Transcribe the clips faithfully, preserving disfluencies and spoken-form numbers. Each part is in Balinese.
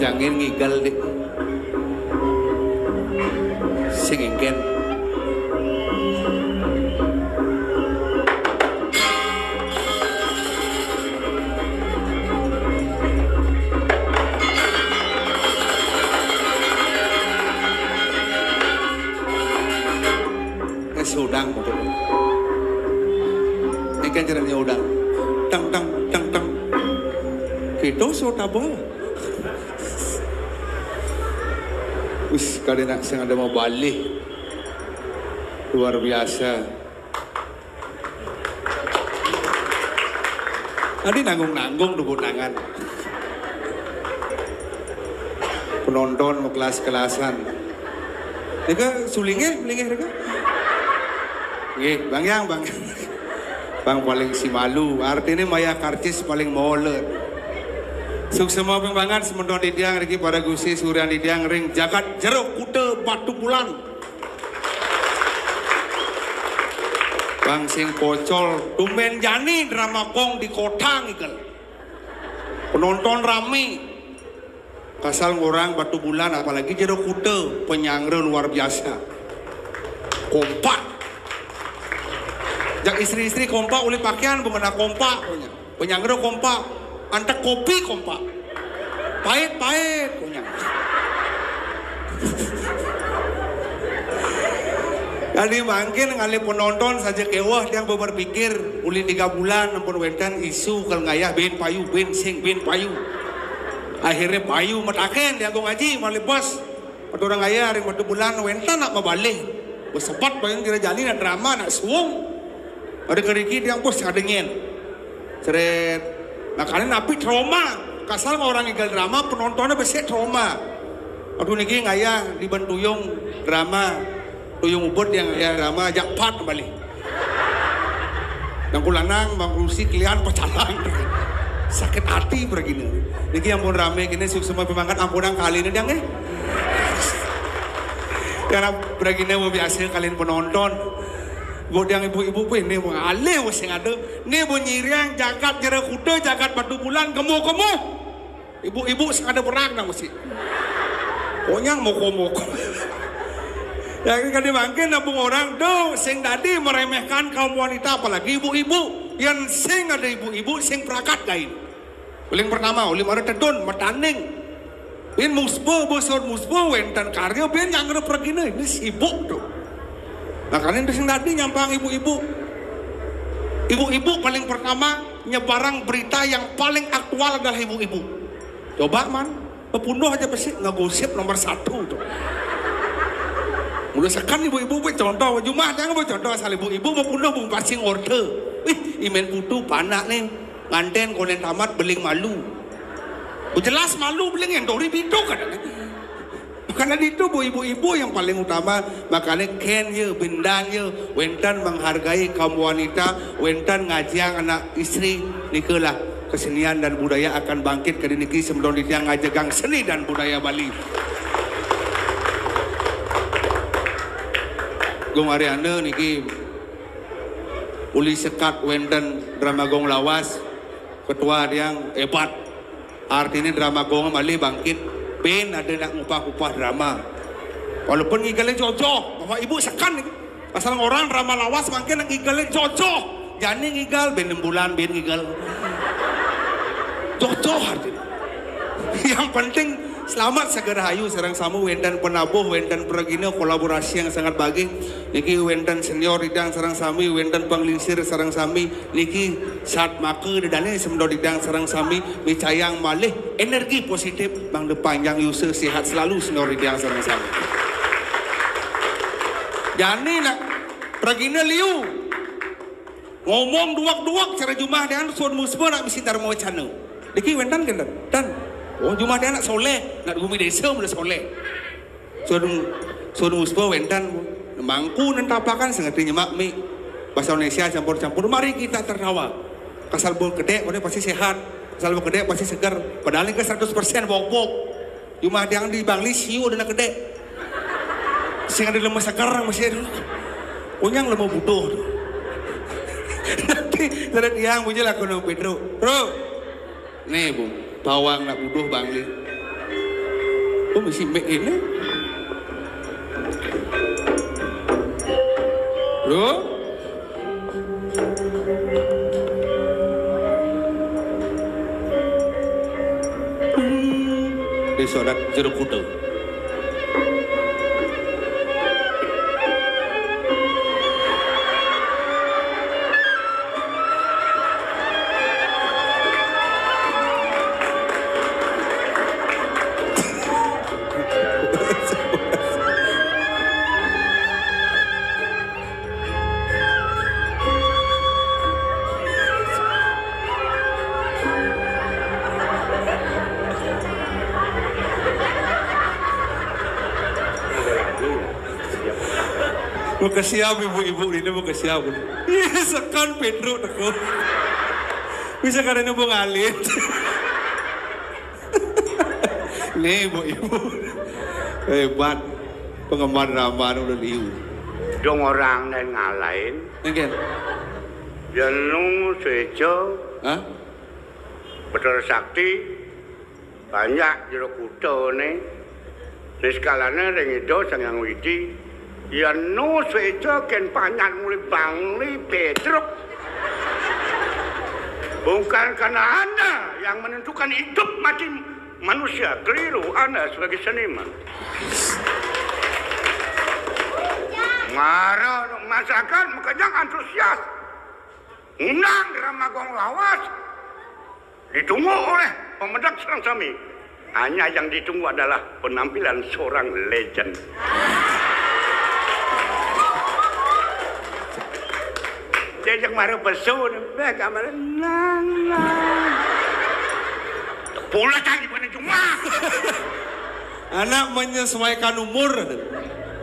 Jangin ngigel, Dik. Sing éngkén. Eh, sudang, betul. Éngkén caranya udang. Tang, tang, tang, tang. Gitu, so tabel. Wis, kali nak sing ada mau balik. Luar biasa. Tadi nanggung-nanggung tepuk tangan. Penonton mau kelas-kelasan. Nika sulingnya, sulingnya nika. Nggih, Bang Yang, Bang. Bang paling si malu, artinya maya karcis paling molet. Suksema banget semeton titiang niki para gusti suryan titiang ring jagat jero kuta Batubulan. Bang sing pocol, tumben jani drama gong di kota ngigel. Penonton rame. Kasal ngorang Batubulan, apalagi jero kuta, penyanggra luar biasa. Kompak. Jak istri-istri kompak, uli pakaian bengena kompak punya. Penyanggra kompak, antek kopi kompak. Pahit-pahit punya. Kali mangkin ngalih penonton saja keweh, tiang berpikir, uli tiga bulan ampun wénten isu kal ngayah bin payu, bin sing, bin payu. Akhirnya payu mataken, tiang ngaji, malih bos. Pada orang ngayah, ring Batubulan, wénten nak mabalih. Besebat bayang kira jani nak drama, nak suung. Ada keriki, tiang bos, ada nyen. Seret. Makanya napi trauma. Kasal orang ngigel drama, penontonnya besik trauma. Aduh niki ngayah di Bentuyung drama. Tuyung ubud yang ngayah drama, jak pat balik. Yang kulanang, Bang Rusi, kalian pecalang. Sakit hati bergini. Niki yang pun rame gini, suksema pemangkat ampunang kali ini, Dang, eh. Karena bergini mau biasa kalian penonton. Buat yang ibu-ibu pun ini mau alih wis sing ada. Ini mau nyiriang jagat jero kuta, jagat Batubulan, gemu-gemu. Ibu-ibu sing ada berang nang mesti. Onyang moko-moko. Ya kan, mangkin nabung orang tuh sing dadi meremehkan kaum wanita, apalagi ibu-ibu. Yang sing ada ibu-ibu sing perakat kain. Paling pertama, ulim ada tedun, metaning. Bin musba, besar musba, wénten karya, bin yang ada pergina, ini sibuk tuh. Makanya itu sing dadi nyampang ibu-ibu. Ibu-ibu paling pertama nyebarang berita yang paling aktual adalah ibu-ibu. Coba man, pepunduh aja pasti ngegosip nomor satu tuh. Mula sekan ibu-ibu pun contoh, jumah jangan pun contoh asal ibu-ibu pepunduh pun pasti ngorde. Wih, imen putu panak nih, nganten konen tamat beling malu. Jelas malu beling yang dori biduk kan. Karena itu bu ibu-ibu yang paling utama, makanya ken ya, bendan ya, wénten menghargai kaum wanita, wénten ngajiang anak istri, nikalah kesenian dan budaya akan bangkit ke niki sebelum dia ngajegang seni dan budaya Bali. Gung Ariana niki uli sekat wénten drama gong lawas, ketua yang hebat. Artinya drama gong malih bangkit. Bin ada nak ngupah-upah drama. Walaupun ngigalnya jojoh, bapak ibu sekan nih. Pasal orang drama lawas mangkin nak ngigalnya jojoh. Jani ngigal, bin enam bulan, bin ngigal. Jojoh artinya. Yang penting selamat segera hayu sareng sami, wénten penabuh, wénten pragina, kolaborasi yang sangat bagus. Niki wénten senior idang sareng sami, wénten panglingsir sareng sami. Niki saat maka dedane semdo didang sareng sami micayang malih energi positif mangda panjang yusa sehat selalu senior idang sareng sami. Jani nak pragina liu ngomong duak-duak cara jumah dan sun musma nak bisi dharma wacana. Niki wénten kenten? Dan oh jumah dia nak soleh, nak gumi desa mula soleh. Sun sun musma wénten mangku nentapakan sengati nyemak mi. Bahasa Indonesia campur-campur. Mari kita tertawa. Kasal bol kedek, pasti sehat. Kasal bol kedek pasti segar. Padahal ini seratus persen bok-bok. Cuma yang di Bangli siu ada kedek. Sing ada lemes segar masih ada. Punyang lemes butuh. Nanti terus yang punya lagu nang Pedro. Bro. Nih, Bu, bawang nak butuh Bangli. Oh, mesti mic ini. Loh? Desa adat Jero Kuta. Makasiab ibu-ibu ini, makasiab. Iya, sekan Pedro teko. Bisa kada ini Bung Alin. Nih, ibu-ibu. Hebat. Penggemar drama nu udah liu. Dong orang dan ngalahin. Engken. Yen nu seja. Hah? Betara Sakti, banyak Jero Kuta ne. Niskalane ring Ida Sang Hyang Widi. Yen nu seja ken panyat muli Bangli Petruk. Bukan karena Anda yang menentukan hidup mati manusia. Keliru Anda sebagai seniman. Mara masyarakat makejang antusias. Ngundang drama Gong Lawas. Ditunggu oleh pemedek sareng sami. Hanya yang ditunggu adalah penampilan seorang legend. Dia yang mara pesu ni, beh, gambar nang, nang. Pula cari mana cuma. Anak menyesuaikan umur.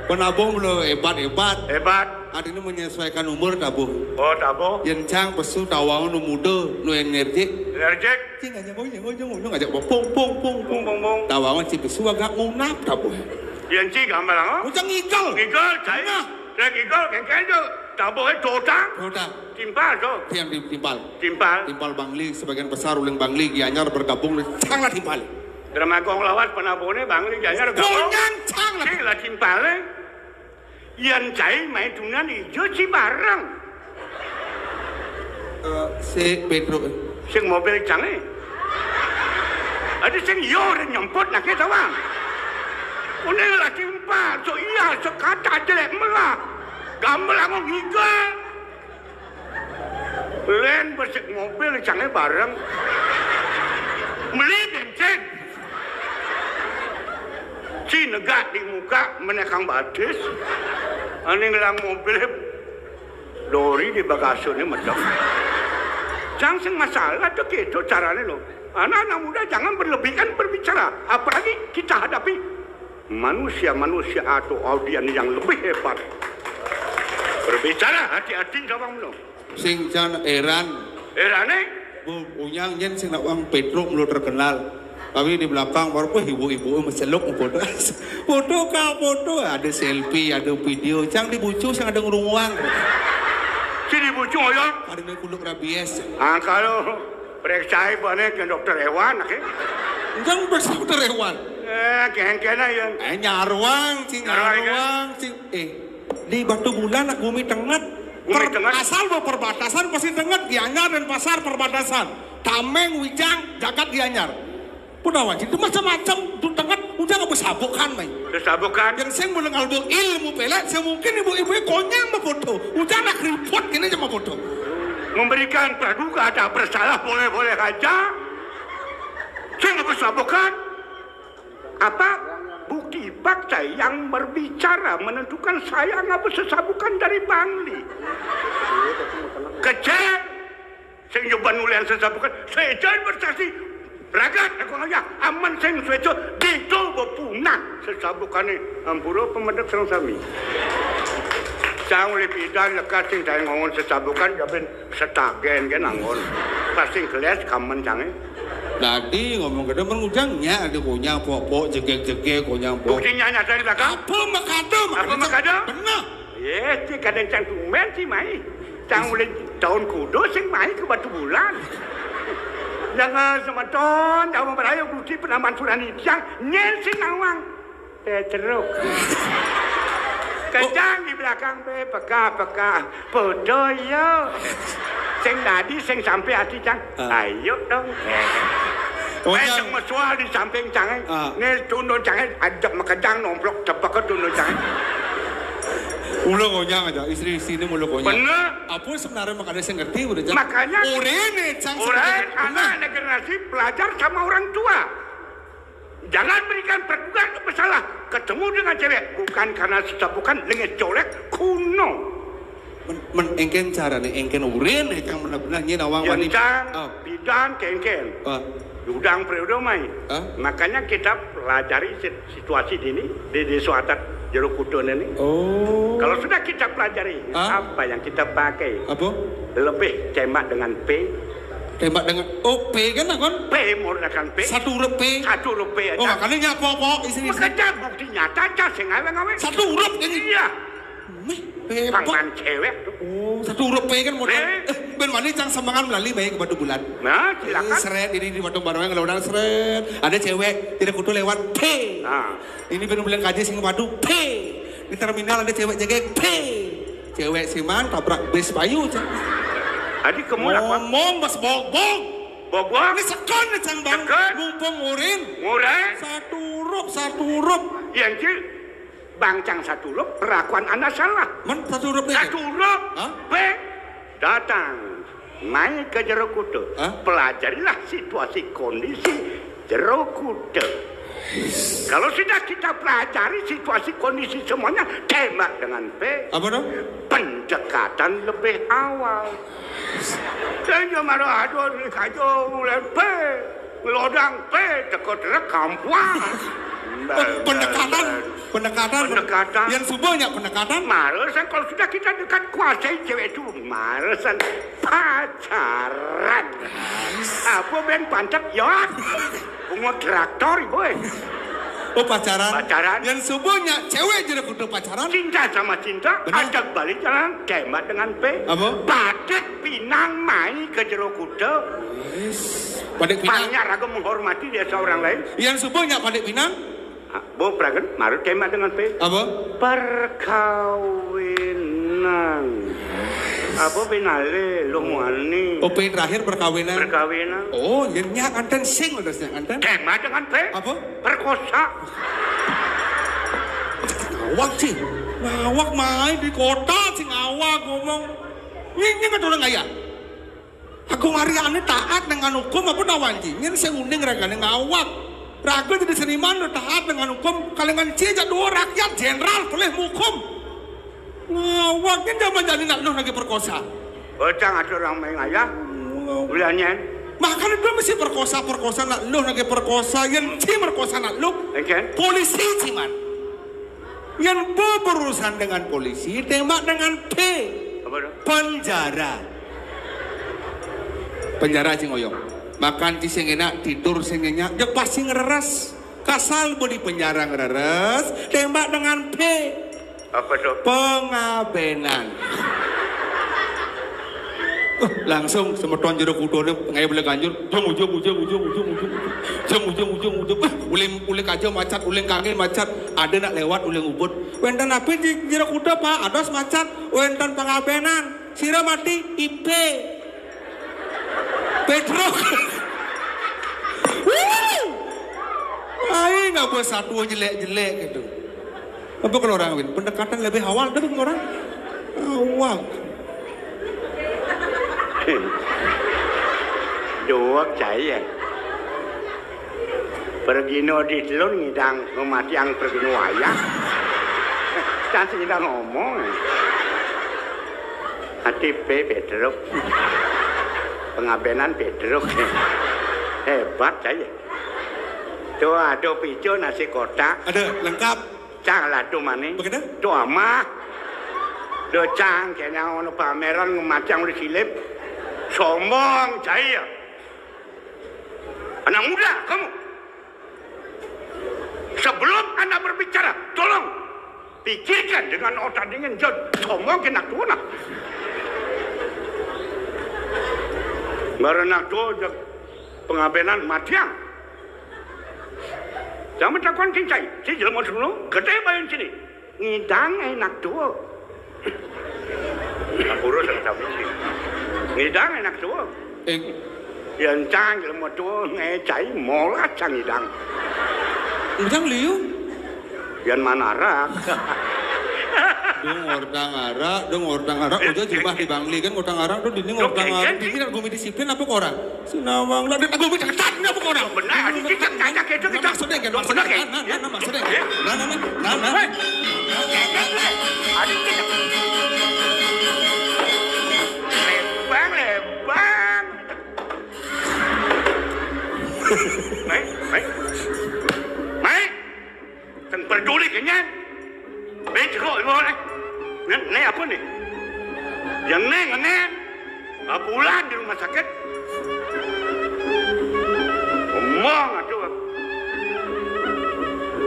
Penabuh belum hebat-hebat. Hebat. Ada ini menyesuaikan umur tabuh. Oh, tabuh. Yen cang pesu tawang nu muda, nu enerjik. Enerjik. Cing aja ngajak pong pong pong pong pong. Pong, pong, pong. Tawang si pesu agak ngunap tabuh. Yen cing gambar apa? Ucang ngigel. Ngigel, cai. Nah. Rek ngigel, kengkeng tu. Tabuh, eh, dotang. Dotang. Timpal tu. Tiang di timpal. Timpal. Timpal Bangli, sebagian besar uling Bangli Gianyar bergabung di cang lah timpal. Drama Gong Lawas penabuhne Bangli Gianyar gabung. Konyan cang lah. Cing lah timpal, eh. Yan cai mai tunan ijo ci bareng. Eh, si Pedro. Sing mobil cange. Ada sing yo ora nyemput nake tawang. Une lagi empat, so iya sekata jelek melah. Gamel aku ngiga. Len besik mobil cange bareng. Meli bensin. Ci negak di muka menekang batis. Ane ngelang mobil dori di bagasone medem. Jang sing masalah tuh gitu carane lo. Anak-anak muda jangan berlebihan berbicara, apalagi kita hadapi manusia-manusia atau audiens yang lebih hebat. Berbicara hati-hati, Gawang Meno. Sing jan eran. Erane? Bu, unyang nyen sing nak wang Pedro mulu terkenal. Tapi di belakang baru, wah, ibu-ibu maceluk foto. Foto ka foto, ada selfie, ada video. Cang dibucu, sing ada ngerunguang. Si dibucu, ya? Ada naik kuluk rabies. Ah, kalau periksa balik ke dokter hewan, oke? Enggak, periksa dokter hewan. Eh, kengkena ya. Eh, nyaruang, sing nyaruang, sing. Eh, di Batu Bulan, nak bumi tenget. Bumi tenget. Asal bawa perbatasan, pasti tenget. Gianyar dan pasar perbatasan. Tameng, Wijang, Jagat Gianyar. Punawan, itu macam-macam. Tu tenget, ujar apa sabukan, mai. Sabukan. Yang saya mendengar bu ilmu pelet, saya mungkin ibu-ibu konyang befoto. Ujar nak report, kini aja foto. Memberikan praduga tak bersalah boleh-boleh aja. Saya nggak bersabukan. Apa? Bukti fakta yang berbicara menentukan saya ngapa sesabukan dari Bangli. Kecil, sing nyoba nulian sesabukan, sejan bersaksi. Ragat aku ngajak, aman sing sueco, dito bepunah sesabukane. Ampura pemedek sareng sami. Sang oleh pidan lekat sing saya ngomong sesabukan, jabin setagen kan anggon. Pasing keles kamen cange. Dadi ngomong gede mengujang nya ada konyang pok-pok jegek-jegek konyang pok. Buktinya nyata di belakang. Apa makada? Apa makada? Benar. Yes, cik kadang cang tumben si mai. Cang mulai tahun kudo sing mai ke Batu Bulan. Jangan semeton, jauh merayu Gusti penamban surani tiang, nyen sing nawang. Petruk. Kejang di belakang pe, pekah-pekah. Podo yo. Sing dadi, sing sampe ati cang. Ah. Ayo dong. Oh, Weh, ya. Sing mesual di samping cang, eh. Ah. Ni tundun cang, eh. Ajak makejang nomplok tepek tundun cang, eh. Mula konyang aja, istri-istri ini mula konyang. Bener. Apa sebenarnya makanya saya ngerti udah cang. Makanya urin nih cang urin sebenarnya anak bener. Generasi belajar sama orang tua. Jangan berikan perdugaan bersalah. Ketemu dengan cewek bukan karena susah, bukan dengan colek kuno. Men, men engken cara nih, engken urin, eh, cang benar-benar nyi nawang. Yang wani. Cang, oh. Bidan kengken. Ah. Udang periode mai. Ah. Makanya kita pelajari sit-, situasi ini di, di suatat jeruk kudun ini. Oh. Kalau sudah kita pelajari, ah, apa yang kita pakai? Apa? Lebih tembak dengan P. Tembak dengan, oh, P kan, kan? P, murdakan P. Satu huruf P. Satu huruf P aja. Oh, makanya nyapa, Pok, istri-istri. Makanya bukti nyata aja, sing ngawe-ngawe. Satu huruf ini. Iya. Meh, P, Pok. Paman cewek tuh. Oh, satu huruf P kan modal. P. Eh, ben wani cang semangat melalui baik ke Batu Bulan. Nah, silakan. Eh, seret, ini di Batu Barong, kalau orang seret. Ada cewek, tidak kudu lewat P. Nah. Ini ben bulan kaji sing padu P. Di terminal ada cewek jegeg P. Cewek siman tabrak bis payu, cang. Adi kemu apa? Ngomong bas bogbog. Bogbog? Ini sekon nih, cang, bang. Sekon? Mumpung urin. Ngurai? Satu huruf, satu huruf. Iya, Cil. Bang cang satu huruf, perlakuan anda salah. Men, satu huruf nih. Satu huruf. Hah? P. Datang. Mai ke jero kuta. Hah? Pelajarilah situasi kondisi jero kuta. Kalau sudah kita pelajari situasi kondisi semuanya, tembak dengan P. Apa dong? Pendekatan lebih awal. Saya cuma ada aduh, kajo mulai P. Ngelodang P, teko trek kampuang. Oh, pendekatan, pendekatan. Pendekatan. Yang suba nyak pendekatan. Mara sang kalau sudah kita dekat kuasai cewek itu, mara sang pacaran. Apa ben pantat, ya? Bunga traktor, ibu, eh. Oh, pacaran. Pacaran. Yang suba nyak cewek jadi kudu pacaran. Cinta sama cinta, benar. Ajak balik jalan, tembak dengan P. Apa? Batik Pinang mai ke jero kuta. Yes. Padik Pinang. Banyak raga menghormati dia seorang lain. Yang suba nyak Padik Pinang? Ah, bo pragen, maru tema dengan P. Apa? Perkawinan. Apa pinale, lo muani? Oh, P terakhir perkawinan. Perkawinan. Oh, yang nyak nganten sing, udah nyak nganten. Tema dengan P. Apa? Perkosa. Ngawak sih. Ngawak main di kota sih ngawak ngomong. Nying, nying, ada orang kaya. Agung Aryani taat dengan hukum apa nawan ji? Nyen sing uning ragane ngawak. Raga jadi seniman lo taat dengan hukum, kalengan cie jak dua rakyat jenderal boleh hukum. Ngawak, nyen zaman jani nak luh lagi perkosa. Bocah ngatur orang main ayah. Ngawak. Ulah nyen. Makanya dia mesti perkosa, perkosa nak luh lagi perkosa, yang ci perkosa nak luh. Oke. Polisi ciman. Yang berurusan dengan polisi, tembak dengan P. Apa tu? Penjara. Penjara sing oyong. Makan ci sing enak, tidur sing nyenyak, dia pasti ngereres. Kasal beli penjara ngereres, tembak dengan P. Apa tu? Pengabenan. Eh, langsung semeton jero kudone pengai bela ganjur. Jung, ujung, ujung, ujung, ujung, ujung, ujung. Jung, ujung, ujung, ujung. Eh, uling, uling kaja macat, uling kangge macat. Ada nak lewat uling ubud. Wenten apa di jero kuda, Pak? Ados macat. Wenten pengabenan. Sira mati, I P. Petruk. Wuh. Ai, nggak buat satwa jelek-jelek gitu. Apa kalau orang Win? Pendekatan lebih awal, ada orang? Awal. Dua cai ya. Pergino di telun ngidang mematiang pergino ayah. Cantik ngidang ngomong. Hati P Petruk. Pengabenan Petruk. Hebat cai. Tuh ada picu nasi kotak. Ada lengkap. Cang ladu maning. Begitu? Doa mah. Do cang kena ono pameran ngemacang udah silip. Sombong cai ya. Anak muda kamu. Sebelum Anda berbicara, tolong pikirkan dengan otak dingin, jangan sombong kena tuna. Baru nak tuh, Pangabenan matiang. Jangan takon kincai. Si jelema dulu, gedé bayun sini. Ngidang enak tua. Ngapura sama sama sih. Ngidang enak tua. Eh, Yang cang jelema tua ngecai molas cang ngidang. Ngidang liu. Yang mana rak? Dong ordang arak, dong ordang arak. Udah jumah di Bangli kan ordang arak tuh dinding ordang arak. Dinding nak gumi disiplin apa korang? Sinawang lah, dia gumi deketan apa korang? Benar, ada cicak cacak itu kita. Maksudnya kan, maksudnya kan. Nah, nah, nah, maksudnya kan. Nah, nah, nah, nah, nah. Ada cicak. Lebang, lebang. Mai, mai. Mai. Kan peduli kenyan. Mai cekok ibu ni. Ni, ni apa ni? Yang ni, yang ni. Bulan di rumah sakit. Omong atuh.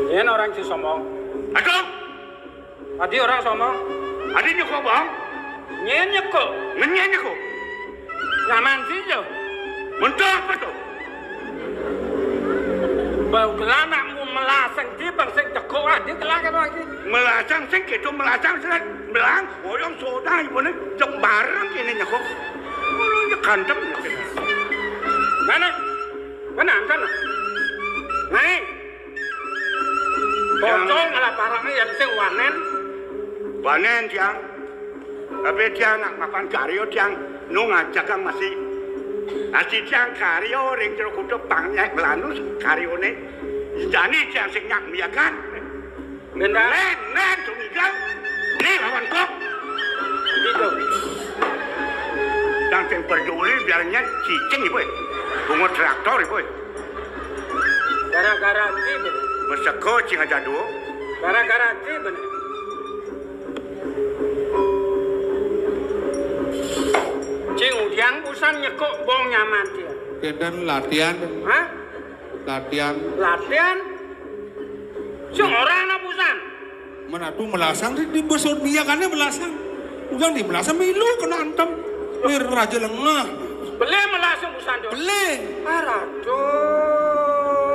Ini orang Cisomong. Atuh. Adi orang sono. Adi nyekok bang. Nyen nyekok. Nyen nyekok. Nyaman sih jo. Mentah apa tu? Bau gelah nak mu melasang ti bang sing cekok adi gelah kan lagi. Melasang sing gitu melasang sing belang. Boyong soda ibu ni jembarang kini nyekok. Kantem. Mana? Mana angkan? Naik. Pocong ala parangnya yang sing wanen. Wanen tiang. Tapi tiang nak makan karyo tiang nu ngajak kang masih. Asih tiang karyo ring jero kuda pangnya belanus karyone. Jani tiang sing nyak miakan. Benda. Nen, nen, tumigal. Ni lawan kok. Gitu. Tang sing peduli biarnya cicing ibu. Bunga traktor ibu. Gara-gara ti bener. Meseko cing aja dulu. Gara-gara ti bener. Cing udiang usan nyekok bong nyaman dia. Kenten latihan. Hah? Latihan. Latihan? Sing orang anak usan. Menatu melasang di, di besut miakannya melasang. Udiang di melasang milu kena antem. Wir raja lengah. Beli melasang usan tu. Beli. Arado.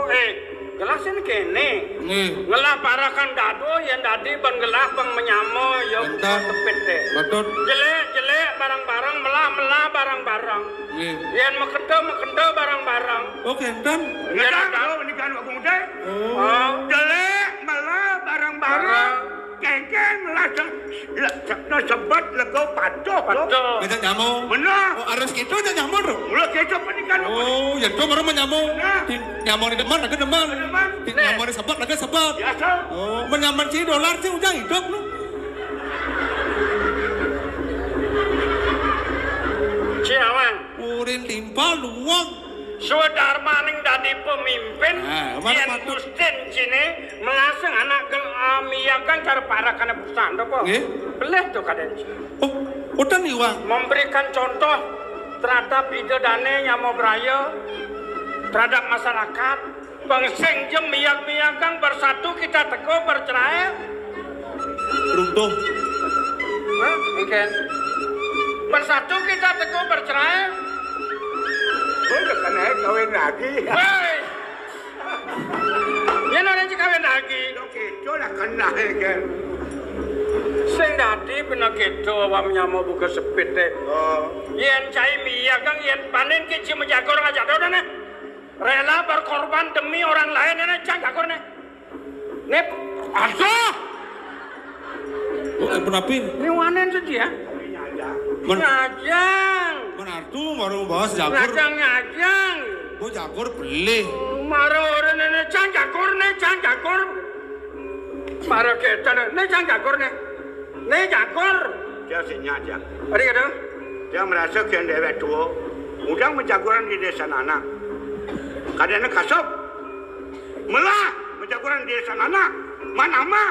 Eh, gelah sini kene. Nih. Ngelah parakan dado yang dadi bang gelah bang menyamo ya. Entar. Tepit deh. Betul. Jelek, jelek barang-barang, melah, melah barang-barang. Nih. Yang mekento, mekento barang-barang. Oh, kenten. Yang kau nikah aku muda. Oh. Jelek, melah barang-barang. Kengkeng lah, se-, le-, se-, no, sebet lego patuh, tuh. Patuh. Ngajak nyamuk. Bener. Oh, harus gitu aja nyamuk, tuh. Mula kecap pernikahan. Oh, ya, tuh baru menyamuk. Nah. Di, nyamuk di depan, lagi depan. Depan. Di, nyamuk di sebab, lagi sebab. Biasa. Oh, menyaman si dolar sih, udah hidup, lu. Ciawang. Urin timpal, luwak. Swadarmaning dadi pemimpin, nah, mana yen patut? Gustin cine melaseng anak gel-, ah, miyagan cara parakane busanda, apa? Nggih. Beleh to kaden. Oh, udan iwang. Memberikan contoh terhadap Ida Dane Nyama Braya, terhadap masyarakat. Bang sing jem miyag-miyagang bersatu kita teguh bercerai. Runtuh. Hah? Engken. Bersatu kita teguh bercerai. Kowe udah kena kawin lagi. Hei. Yen ora kawin lagi. Lo keco lah kena kan. Sing dadi bener keco awak nyama buka sepit deh. Oh. Yen cai miyag kang yen panen ke cuma jagor aja dah nih. Rela berkorban demi orang lain ini cang jagor nih. Nip, aduh. Oh, ampun api. Ini wanen sedih ya. Men- Ngajang. Menantu baru bahas jagur. Ngajang, ngajang. Bu jagur beli. Maro ora nene cang jagur ne, cang jagur. Maro kita ne, ne cang jagur ne. Ne jagur. Dia sing nyajang. Ada kata? Dia merasa kian dewek tua. Udang menjaguran di desa anak. Kadang kasop. Melah menjaguran di desa anak. Mana ma?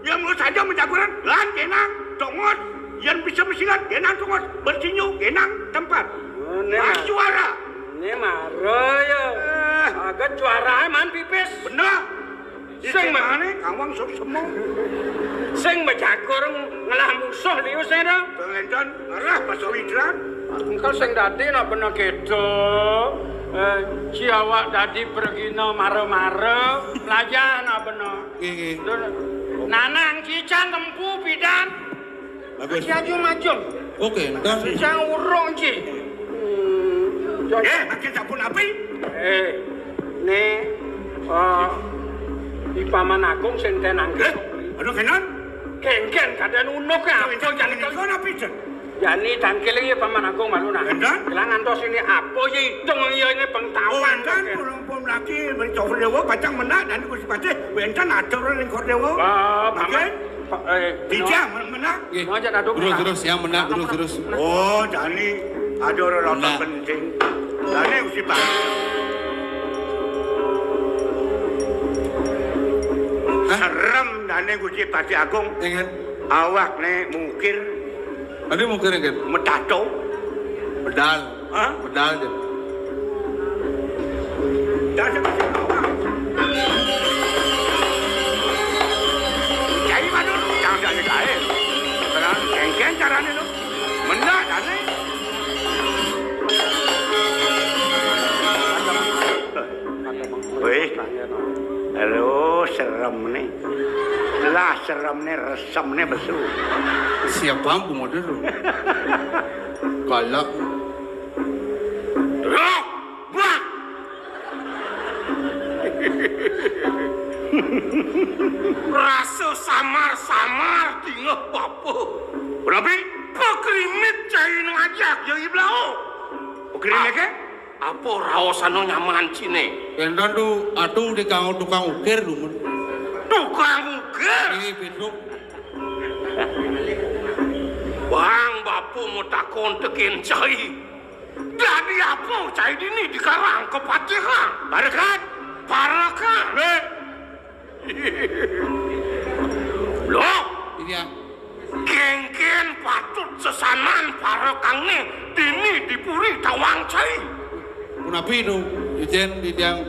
Yang mau saja menjaguran lan genang, tongot, yang bisa mesilat genang tongot, bertinju genang tempat. Oh, ini mah. Suara. Ini mah ya. Eh. Agak suara man pipis. Bener. Sing mana? Kawang sok semua. Sing bejagur ngelah musuh liu saya dah. Pengenton ngerah pasawidran. Engkau sing dadi nak bener gitu. Eh, ci awak dadi pragina mara-mara, lajah nah bena. Nggih, nggih. Nanang cicang kempu pidan. Bagus. Ci ajung-ajung. Oke, dan cicang urung ci. Hmm. Eh, makin sampun api? Eh, né, eh, di Paman Agung sing tenang. Eh, aduh, kenan? Kéngkén kadén unuk ya. Itu jangan itu napi, Cen? Jani tangkil ya Paman Agung malu nah. Enten? Kelang ngantos ini apa ya hitung ya ini pengetahuan. Oh, enten, pun lagi mencok dewa pacang menang dan Gusti Patih. Enten atur ning Kodewa. Ah, Paman. Dijang menang. Nggih. Terus, terus, yang menang, terus, terus. Oh, jani ada orang penting. Jani Gusti Patih. Serem jani Gusti Patih Agung. Ingat. Awak né mukir. Adi mukir, ingat. Metato. Bedal. Hah? Bedal, Jen. Dasar kasih awak. Jadi mana lu? Jangan jadi kain. Sekarang kengkeng caranya lu. Mendak, aneh. Wih. Halo, serem nih. Lah, serem nih, resem nih, besu. Siapa aku model lu? Galak. Roh, brak. Rasa samar-samar tingeh bapa. Berapa? Pekrimit cai ngajak ya iblau. Pekrimit ke? Apa raosana nyaman cine? Enten tu atu di kanggo tukang ukir dumun. Tukang ukir? Iya, Pedro. Bang, bapa mau takon teken cai. Dadi apa cai dini dikarang kepatihan? Parekan. Parekan. Loh, iya. Kengken patut sesanan parekangne dini di puri tawang cai. Punapi nu, Ijen, di tiang.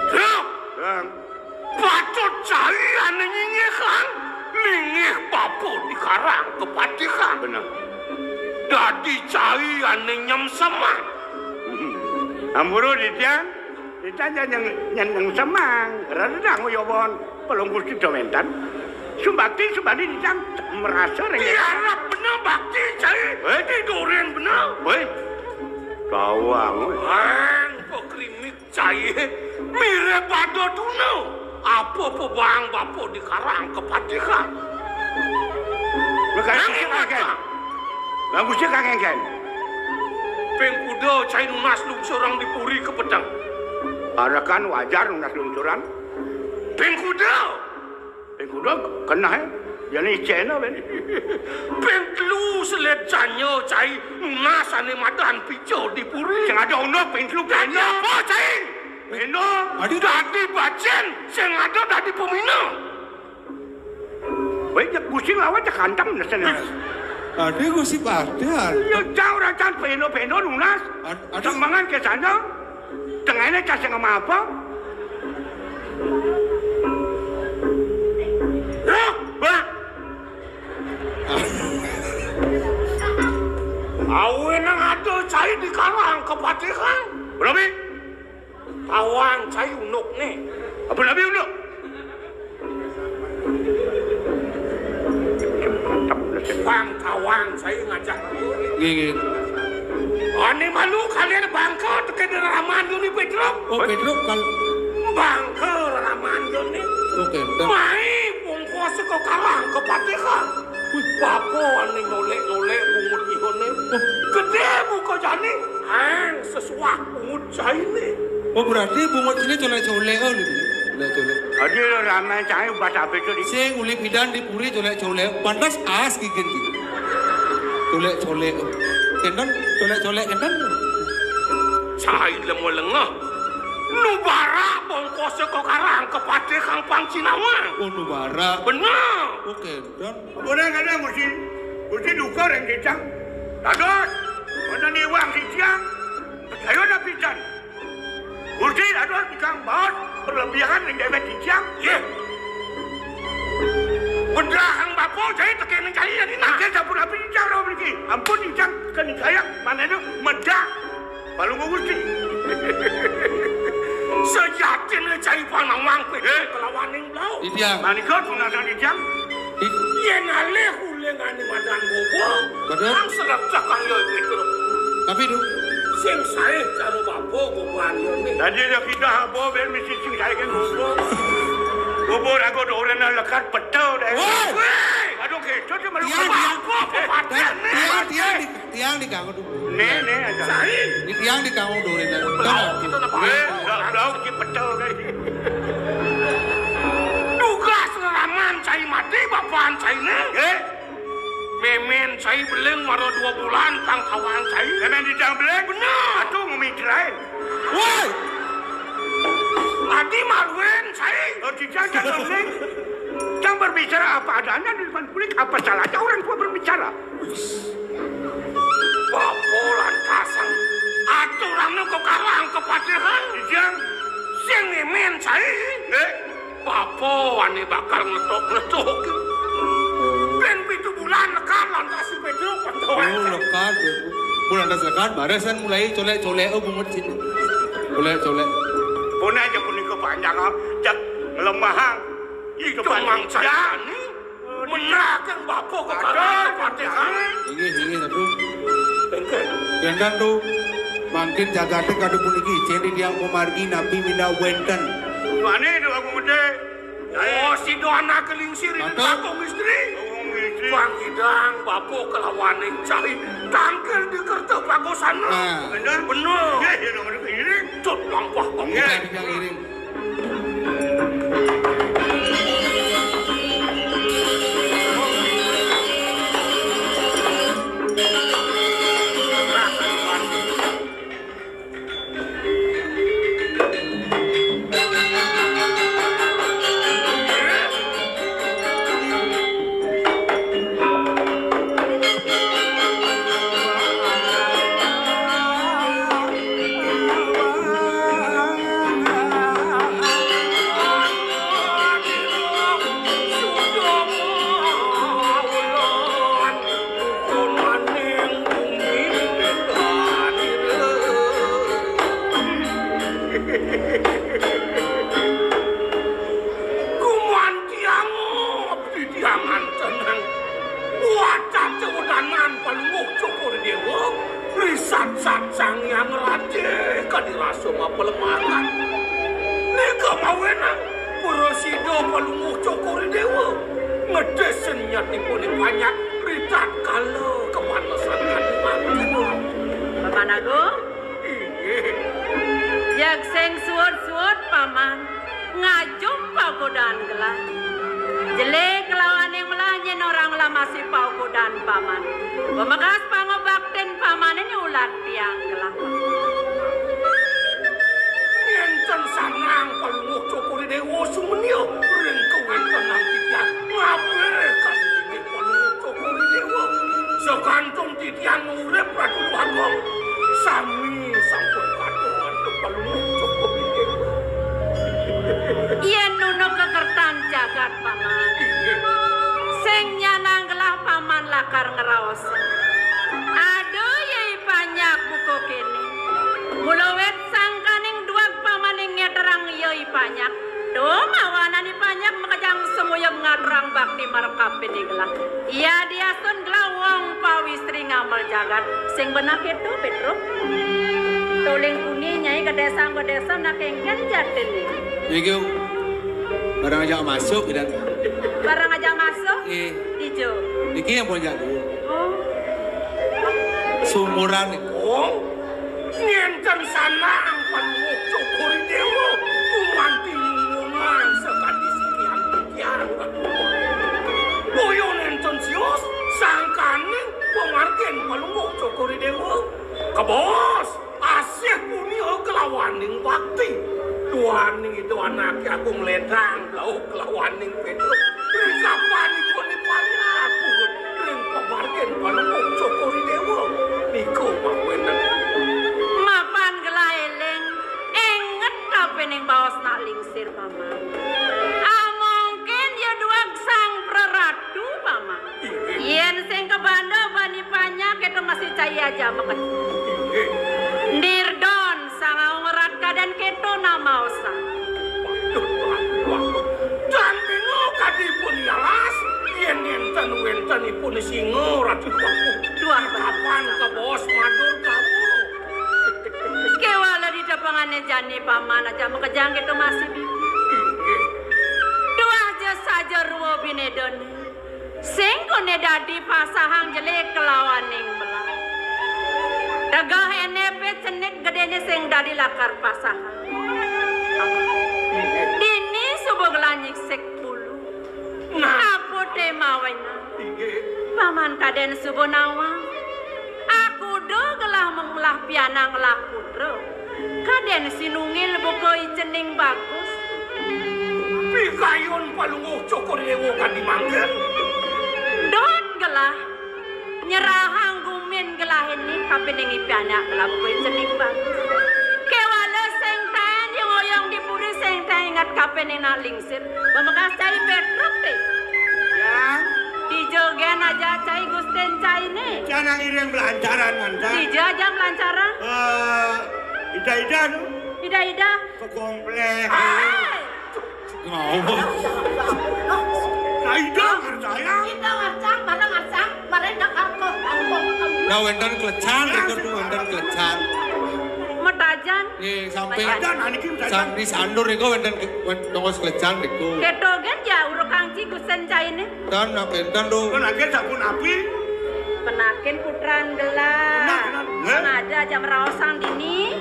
Loh, Kang. Patut cai ane nyinggih, Kang. Linggih bapa dikarang kepatihan. Bener. Dadi cai ane nyemseman. Ampura, Didian. Didian nyeng, nyeng semang. Rendang uyobon. Pelunggus kita wenten. Sumbakti, sumbakti, Didian. Merasa ring. Tiarap bener bakti, cai. Weh. Didoren bener. Weh. Bawang, weh. Weng, pekrimik. Cai, mire pada tuna. Apa pebang bapa dikarang kepatihan? Nang Gusti kangengken. Nang Gusti kangengken. Ping kuda cai nunas lungsuran di puri kepeteng. Arakan wajar nunas lungsuran. Ping kuda. Ping kuda keneh, ya ni cena ben. Ping telu seled janya cai nunas ane madan pica di puri. Sing ada unduk ping telu. Dadi apa cai? Peno. Adi dadi bacen, sing ada dadi pemina. Weh, jak pusing lawan jak kantang nesen. Adi Gusti Patih. Ya jauh racan peno-peno nunas. Adi. Semangan ke sana. Tengene cas sing apa? Loh, Mbak. Awe nang ada cai dikarang kepatihan. Berapa? Tawang cai unukne. Apa nabi unuk? Bang tawang cai ngajak. Nggih, nggih. Ane malu kalian bangka teke di raman dulu Petruk. Oh, Petruk kal- Bangka raman dulu. Oke, udah. Mai bungkus ke karang kepatihan. Wih. Bapa ane nyolek-nyolek bungut ihone. Oh. Gede buka jani. Ang sesuak bungut caine. Oh, berarti bungut ini colek-colek, oh, gitu. Colek-colek. Adi lo ramai cai buat apa itu di? Sing uli pidan di puri colek-colek. Pantas as gigin gitu. Colek-colek. Enten, colek-colek enten. Cai lemo lengah. Nubara bongkos ke karang kepatihan pang Cinawang. Oh, nubara. Bener. Oke, enten. Ora kadang mesti, mesti duka ring cicang. Dados, wonten iwang cicang, ayo napican. Mesti dados tikang baos berlebihan ring dewek cicang. Nggih. Bedrahang bab Oh, cai tekén cai ya dina. Mangkin sampun api dicang rawuh mriki. Ampun dicang kén kaya manehna medah. Palungguh Gusti. Sejatiné cai panawang Pétruk kelawaning blauk. Titiang. Manika tunasan titiang. Yén alih uling ané madan gobo, betul. Nang serak cakang ya Pétruk. Tapi, Duk. Sing saé cara bapa goboan ya né. Dadi ya kita apa ben mesti sing saé kan gobo. Gobo raga doréna lekad peta deh. Woi! Woi! Aduh, gitu tuh malu. Tiang, tiang. Apa, apa, apa, Tiang, tiang di, tiang di kanggo dulu. Né, né, aja. Saé. Di tiang di kanggo dulu, né. Belau kita napa? Eh, belau, belau, segi pecel, deh. Tugas lelaman cai mati, bapaan cai né. Eh? Mémén cai beling mara dua bulan, pang kawang cai. Mémén di jang beling? Bener. Atuh ngomong lain. Woi! Adi maluin cai. Oh, di jang, jang beling. Jang berbicara apa adanya di depan publik, apa salahnya orang tua berbicara? Bapa lantasan aturanna kok kalang kepatihan. Ijang. Sing mémén cai. Nggih. Bapa ané bakal ngetok-ngetok. Ben pitu bulan lekad lantas si Pétruk. Oh, lekad ya. Bulan lantas lekad, barusan mulai colek-colek, oh, bungut sini. Colek-colek. Pun aja punika panjang, ah. Cek ngelemahang. Itu mangsa. Menakang bapa kok kalah. Inggih, inggih, Ratu. Éngkén. Éngkén, Tu. Mangkin jagaté kadu puniki, cén titiang pamargi napi minda wénten. Mane, Tu Agung Gedé? Oh, sida anak lingsir ini. Kakung istri. Kakung istri. Pangidang bapa kelawaning cai. Tangkil di kerta pagosana. Nah. Bener? Bener. Nggih, ya, nomor ini. Tut lampah. Nggih. Titiang iring. Gumantiang abdi diangan tenang. Wacan cewedanan Palungguh Cokor Déwa, risat sat Sang Hyang Radé kadi rasa mapalemahan. Nika mawenang prasida Palungguh Cokor Déwa. Ngedis nyatipun panjak ritatkala kapanesan kadi mangkin. Paman Agung? Inggih. Jeg sing suud-suud, Paman. Ngajum paukudan gelah. Jelé kelawaning melah nyén orang lamasi paukudan, Paman. Pamekas pangubaktin Paman ini ulat tiang gelah. Yén ten sanang Palungguh Cokor Déwa sumenia ring kawéntenan titiang, ngabih kadi inggih Palungguh Cokor Déwa. Sakantung titiang urip Ratu Agung, sami sampun katon antuk Palungguh Cokor Déwa. Yén nunuk kakertan jagat, Paman. Inggih. Sing nyanang gelah Paman lakar ngraos. Aduh, ya I Panjak buka kéné. Mula wit sangkaning dueg Paman ing ngeterang ya I Panjak. Duh, mawanan I Panjak makejang sumuyub ngaturang bakti marekapining gelah. Iya diastun gelah wong pawistri ngamel jagat. Sing benah kéto, Pétruk. Tuling puni nyai kedesang-kedesang nak éngkén jatiné. Niki barang ajak masuk, dan barang ajak masuk? Nggih. Ijo. Niki ampun jak dulu. Oh. Sumuran niki. Oh. Nénten sanang Palungguh Cokor Déwa, gumanti nyuwunang sakadi sirihan titiang. Boya nénten sios sangkaning pamargin Palungguh Cokor Déwa. Kebos, asih punika kelawaning bakti. Duaning Ida Anaké Agung ledang, lauh kelawaning Pétruk. Ring kapanipun I Panjak purun ring pamargin Palungguh Cokor Déwa. Nika mawinan. Mapan gelah éling, inget kapining baos nak lingsir, Paman. Ah, mungkin ya dueg Sang Praratu, Paman. Tan wénten ipun singa Ratu Waku. Duh, kapan kabaos madur kamu? Kéwala di tepengané jani paman aja makejang kéto masih. Inggih. Duh, aja saja rua binédané. Sing koné dadi pasahang jelé kelawaning belah. Tegeh enépé cenik gedéné sing dadi lakar pasahang. Inggih. Dini suba gelah nyiksik bulu. Nah. Apa té mawinan? Inggih. Paman kadén suba nawang. Akuda gelah memelah pianak ngelah putra. Kadén sinunggil buka icening bagus. Pikayun Palungguh Cokor Déwa kadi mangkin. Dot gelah. Nyerahang gumin gelah ené kapining ipianak gelah buka icening bagus. Kéwala sing taén ya ngoyong di puri sing taén inget kapining nak lingsir. Pamekas cai Pétruk té. Jang. Dija gén aja cai Gustin cainé. Jang nang iring belancaran, Manta. Dija aja belancaran. Eh, ida-ida nu. Ida-ida. Ke komplek. Éh. Ngomong. Nah, ida ngercayang. Ida ngercang, mana ngercang, mana dak kangkung, kangkung. Nah, wénten klecan, riko tuh wénten klecan. Metajan. Nggih, samping. Ada, nah, niki metajan. Sang di sandur riko wénten ke-, wén-, tongos klecan riko. Kéto gén ya, uruk kangci Gustin cainé. Tan, nak kénten, do. Kan lagi sabun api. Penakin putran gelah. Benar, benar. Hé? Sengaja aja meraosang dini.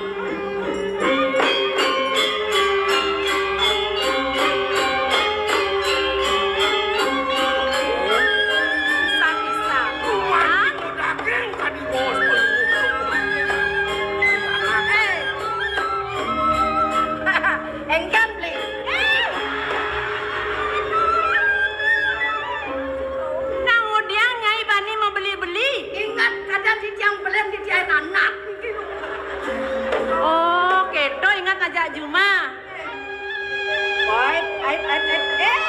Bisa-bisa. Hah? Daging tadi, Bos. Éh. Enggan beli. Nang udiang Nyai bani mabeli-beli. Ingat, kadén titiang beli titiang anak. Oh, kéto ingat ngajak jumah. Ait, ait, ait, ait. Éh.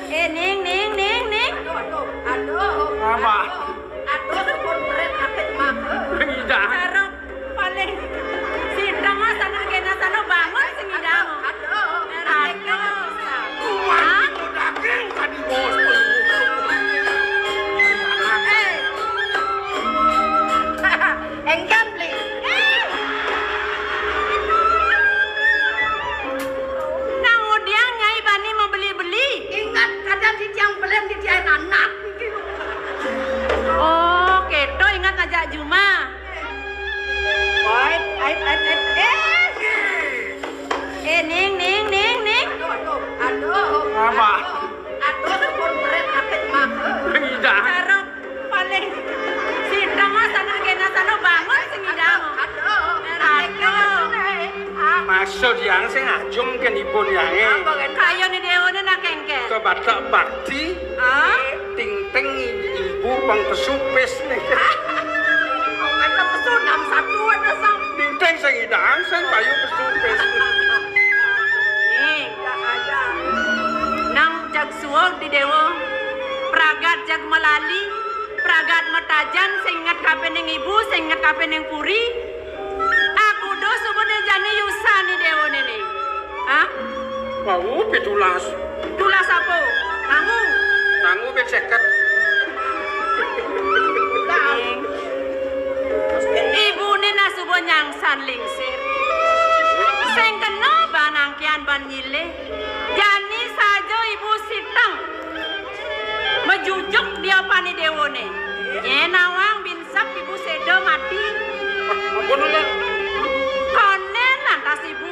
Éh, Ning, Ning, Ning, Ning. Aduh, aduh, aduh. Apa? Aduh, aduh, aduh, pun berat, sakit mah. Ngidang. Cara paling sidang mah sana kena sana bangun sing ngidang. Aduh, aduh. Hah? Daging tadi, Bos. Éh. Enggan beli. Nang udiang Nyai bani mabeli-beli. Ingat, kadén titiang beli titiang anak. Oh, kéto ingat ngajak jumah. Ait, ait, ait, ait. Éh. Éh, Ning, Ning, Ning, Ning. Aduh, aduh, aduh. Apa? Aduh, aduh, pun berat, sakit mah. Ngidang. Cara paling sidang mah sana kena sana bangun sing ngidang. Aduh, aduh. Maksud yang sing ajum ken ibu yang. Apa kan? Kayu ni déwané nak kéngkén. Ke batak bakti. Ah? Ting-ting ibu pang pesupis nih. Kan pesu enam satu ada sang. Ting-ting sing idang sing payu pesupis. Nih, nang jag suweg di déwa, pragat jag malali, pragat matajan sing inget kapining ibu, sing inget kapining puri. Aku dos suba né jani yusan ni déwa néné. Hah? Wau pitulas. Tulas apa? Nangu. Nangu ben seket. Ibuné nah suba nyangsan lingsir. Sing kena ban angkian ban nyilih. Jani saja ibu siteng. Majujuk dia pani déwané. Nyén nawang bin Sap ibu séda mati. Ampun, Ula. Koné lantas ibu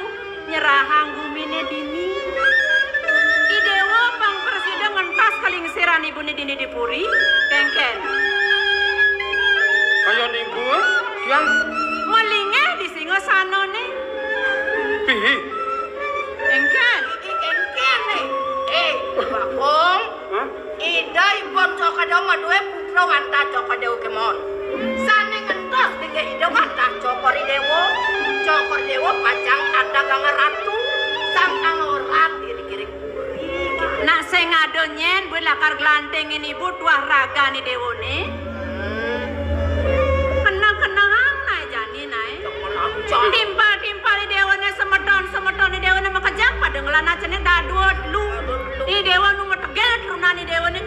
nyerahang guminé dini. I déwa pang prasida ngentos kalingsiran ibuné dini di puri, kéngkén. Kaya niku, tiang. Malinggih di singasanané. Pihi? Kéngkén. Iki kéngkén, éh. Éh, Bagong. Hah? Ida ipun Cokor Déwa madué putra wantah Cokor Déwa kémaon. Sané ngentos linggih Ida wantah Cokor Déwa. Cokor Déwa pacang adagang ratu, sang angora diri-diri puri. Nak sing ada nyén, buin lakar glantingin ibu tuah ragané déwané. Hmm. Kenang-kenang naé jani naé. Timpal-timpal i déwané semeton, semeton i déwané makejang pada ngelana cené dadua telu. I déwa nu mategel terunan i déwané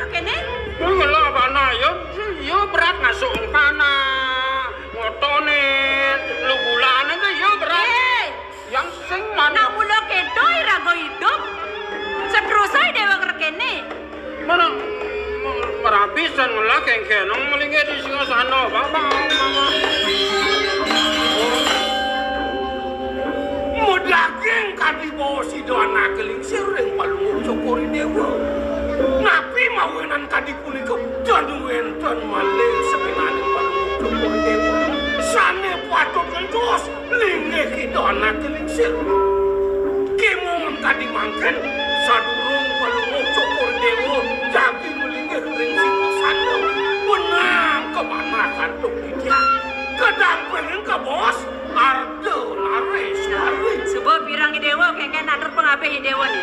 Terus linggih Ida Anaké Lingsir. Kémaon kadi mangkin, sadurung Palungguh Cokor Déwa jagi malinggih ring singgasana, benang kamanah antuk titiang. Kadampingin kabaos Arda Nareswari. Suba pireng I Déwa, kénkén atur pangabih I Déwa né.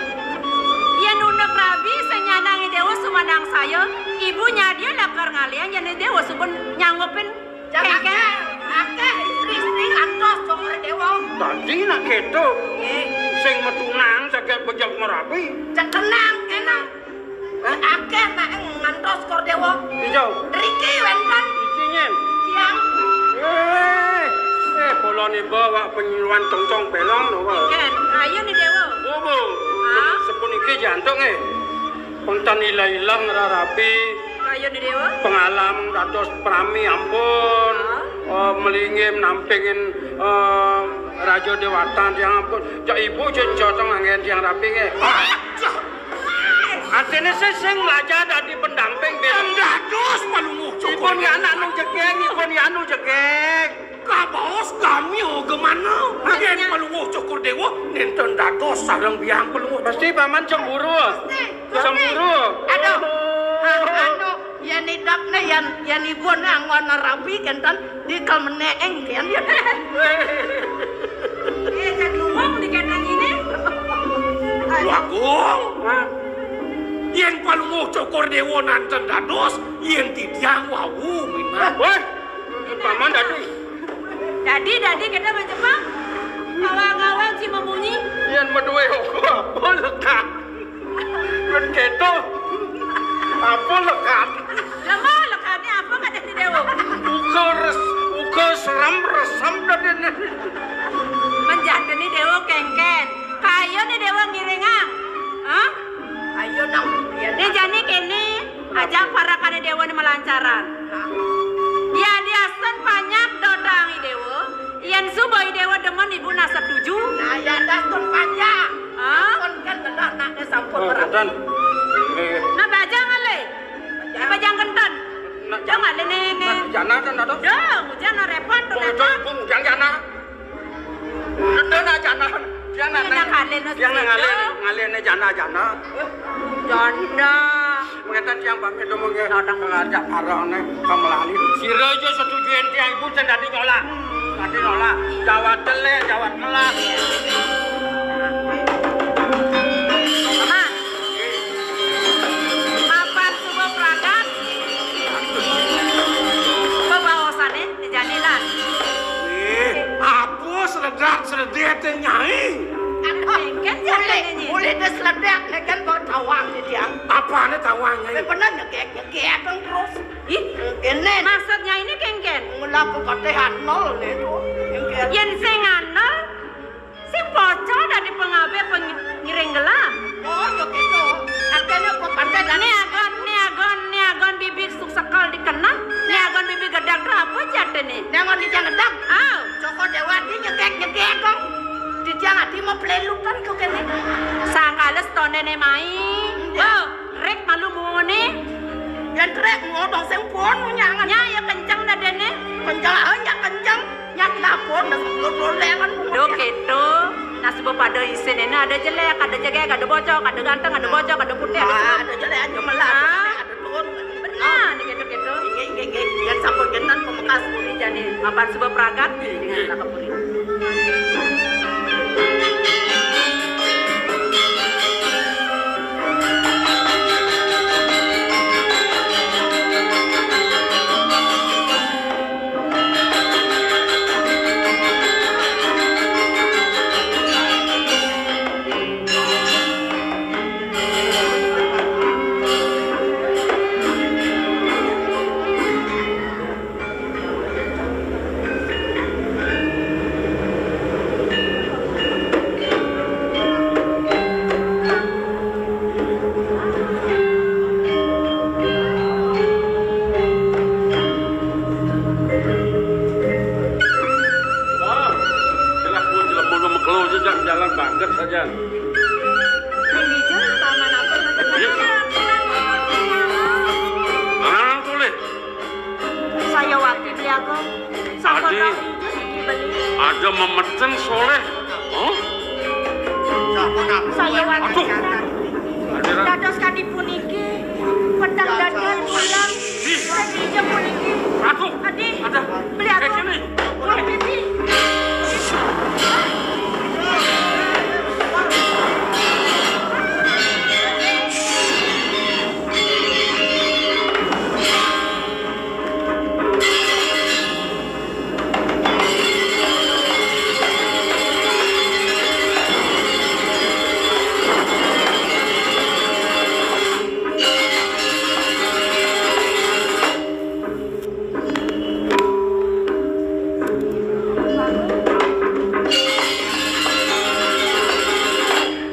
Yén unduk rabi sing nyandang I Déwa sumanangsaya, ibu nyadia lakar ngalihang yén I Déwa suba nyanggupin. Kénkén. Akéh, akéh istri-istri ngantos Cokor Déwa. Dadi nak kéto. Nggih. Sing matunangan saget bajeg marabi. Cekenang kéné. Hah? Akéh nak ngantos Cokor Déwa. Ijo. Riki wénten. Riki nyén. Tiang. Eh, eh, polone bawa penyuluhan tongcong pelong no, wa. Kén, ayo nih Déwa. Bobo. Hah? Sepun iki jantung, eh. Wénten ilah-ilah ngrarapi. Kayun Déwa. Pengalam dados prami ampun. Ah. Eh, melinggih nampingin, eh, Raja Déwata tiang ampun. Jak ibu jen cocok nganggen tiang rapi nggih. Ah, artinya sing, sing mlajar dadi pendamping. Yang dados Palungguh Cokor. Ipun ya anak nu jegeg, ipun ya anu jegeg. Kabaos gamya gemana. Yén Palungguh Cokor Déwa nénten dados sareng biang Palungguh. Mesti paman cemburu. Mesti. Cemburu. Aduh. Ah, anu, yén idapné, yén, yén ibu anggon rabi kénten dikel menéng kén. Eh, jan luwung dikénten ini. Bagong. Hah? Yén Palungguh Cokor Déwa nénten dados, yén titiang wau minat. Wéh, paman dadi. Dadi, dadi kita macam apa? Ngawang-ngawang si memunyi. Yén madué ogo apa lekad? Yén kéto apa lekad? Lemah lekadnya apa kata si Déwa? Uga res-, uga serem resem dadiné. Menjadeni Déwa kénkén. Kayun Déwa ngiringang. Hah? Ayo nang. Né jani kéné. Ajang parakané Déwa né malancaran. Hah? Ya, diasen panjak dodang I Déwa. Yén suba I Déwa demen ibu nak setuju. Nah, ya, dastun panjak. Hah? Pun kan bener, nak, né sampun. Oh, berat. Kénten. Nggih. Nah, bajang ngalih. Bajang. Bajang kénten. Nah, jang ngalih né, né. Nah, jana kan ada? Jang, jana repot tuh, oh, repot. Jang, jang jana. Kénten jana. Jana, jana ngalih, ngalih né jana, jana. Janda. Mengéten tiang pamit dulu nggih. Dateng. Ngajak parahné kamelali. Sira aja setujuin tiang ibu sing dadi nyolak. Dadi nyolak. Jawat jelek, jawat melas. Mama. Mapan suba pragat. Bebaosané dijanilan. Eh, apa seledak-seledek té, Nyai? Aduh, kan boleh, boleh dia seledak, né kan bawa tawang dia. Apané tawang, Nyai? Bener nyegek-nyegek kan terus. Ih, ini. Maksudnya ini kénkén? Mula aku patéhan nol né. Kénkén. Yén sing anol, sing pocol dadi pengabih peng-, ngiring gelah. Oh, yo gitu. Artinya apa patéhan? Né agon, né agon, né agon bibir suk sekel dikenang, né agon bibir gedeg apa jadiné? Né agon bibir gedeg? Ah. Cokor Déwa ati nyegek-nyegek kok. Titiang ati mau pelelukan kok kéné. Sangkala setoné né mai. Iya. Oh. Rék malu muwuné. Yén rék muwuh dong sing pun nyangan. Nya ya kenceng nadéné. Kenceng, ah, nya kenceng. Nya lapun, dah sepuluh doléran. Duh, kéto. Nah, suba pada isin ini ada jelek, ada jegég, ada bocok, ada ganteng, ada bocok, ada putih, ada. Ah, ada jelek aja melah. Ah. Ada turun. Benar, kéto-kéto. Inggih, inggih, inggih. Yén sampun kénten pamekas puri jani. Mapan suba pragat, dengan lakap puri. Wah, jelas pun jelema nu makelo aja, Jang, jalan banget saja. Ini, Jang, paman apa? Iya. Ah, boleh. Saya wati beli aku. Sampun adi. Tahu itu sih dibeli. Ada memeteng soleh. Huh? Saya wau. Aduh. Dados kadi puniki, peteng dados ulam. Ih. Ija puniki. Aduh. Adi. Ada. Beli aku. Kayak gini. Beli pipi.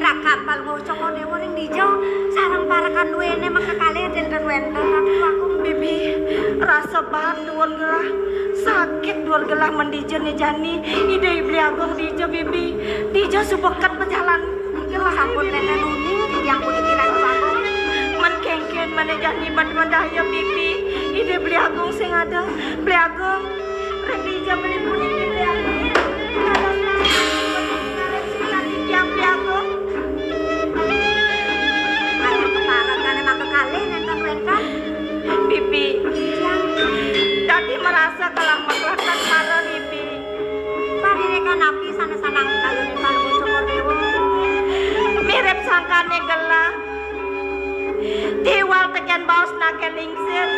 Raka Palungguh Cokor Dewa ring dija, sareng parekan duene makakalih dinten wenten. Aduh, aku. Bibi, rasa banget duur gelah. Sakit duur gelah mendija ne jani. Ida Beli Agung dija, Bibi. Dija suba ket pejalan. Sampun nenten uning, titiang puniki Ratu Agung. Men kengken mene jani bad medaya, Bibi. Ida Beli Agung sing ada. Beli Agung. Rek dija beli puniki, Beli Agung. Dados ngarep sukan titiang, Beli Agung. Aduh, keparat kane maka kalih nenten wenten. Bibi. Titiang. Dadi merasa kelah makletan para, Bibi. Panirikan napi sane sanang kayun Palungguh Cokor Dewa? Mirip sangkane gelah. Tiwal teken baos nake lingsir.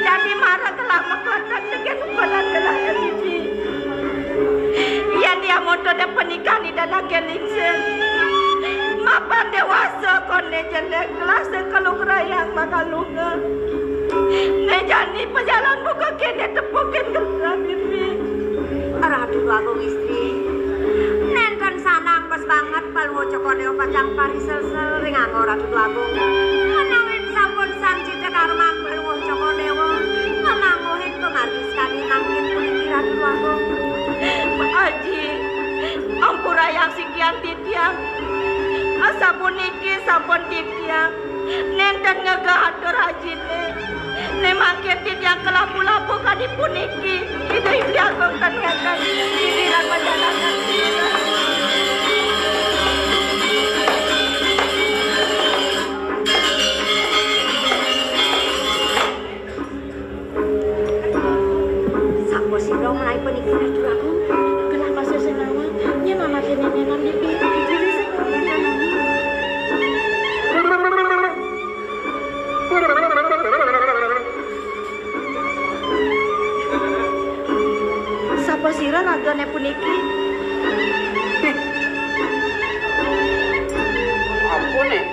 Dadi mara gelah makletan teken upadan gelah, Bibi. Yen dia montone pernikahan ida nake lingsir, mapan dewasa kone jelek, gelah sing kalungrayang makalunga. Ne jani pejalan buka kene tepukin gelah, Bibi. Ratu Agung istri. Nenten sanang bes banget Palungguh Cokor Dewa pacang pariselsel ring angga Ratu Agung. Menawi sampun sancita karma Palungguh Cokor Dewa, ngamangguhin pamargi sakadi mangkin puniki Ratu Agung. Aji, ampurayang sikian titiang. Asapuniki sampun titiang. Nenten ngegeh atur ajine. Ne mangkin titiang kelapu-lapu kadi puniki. Ida Hyang Agung ten ngeten. Ida lan panjenengan. Sapa sira menawi puniki Ratu Agung? Gelah masih senawa, yen anake nenenan di pintu dicuri sing. Sapa sira ragane puniki? Ampun, eh.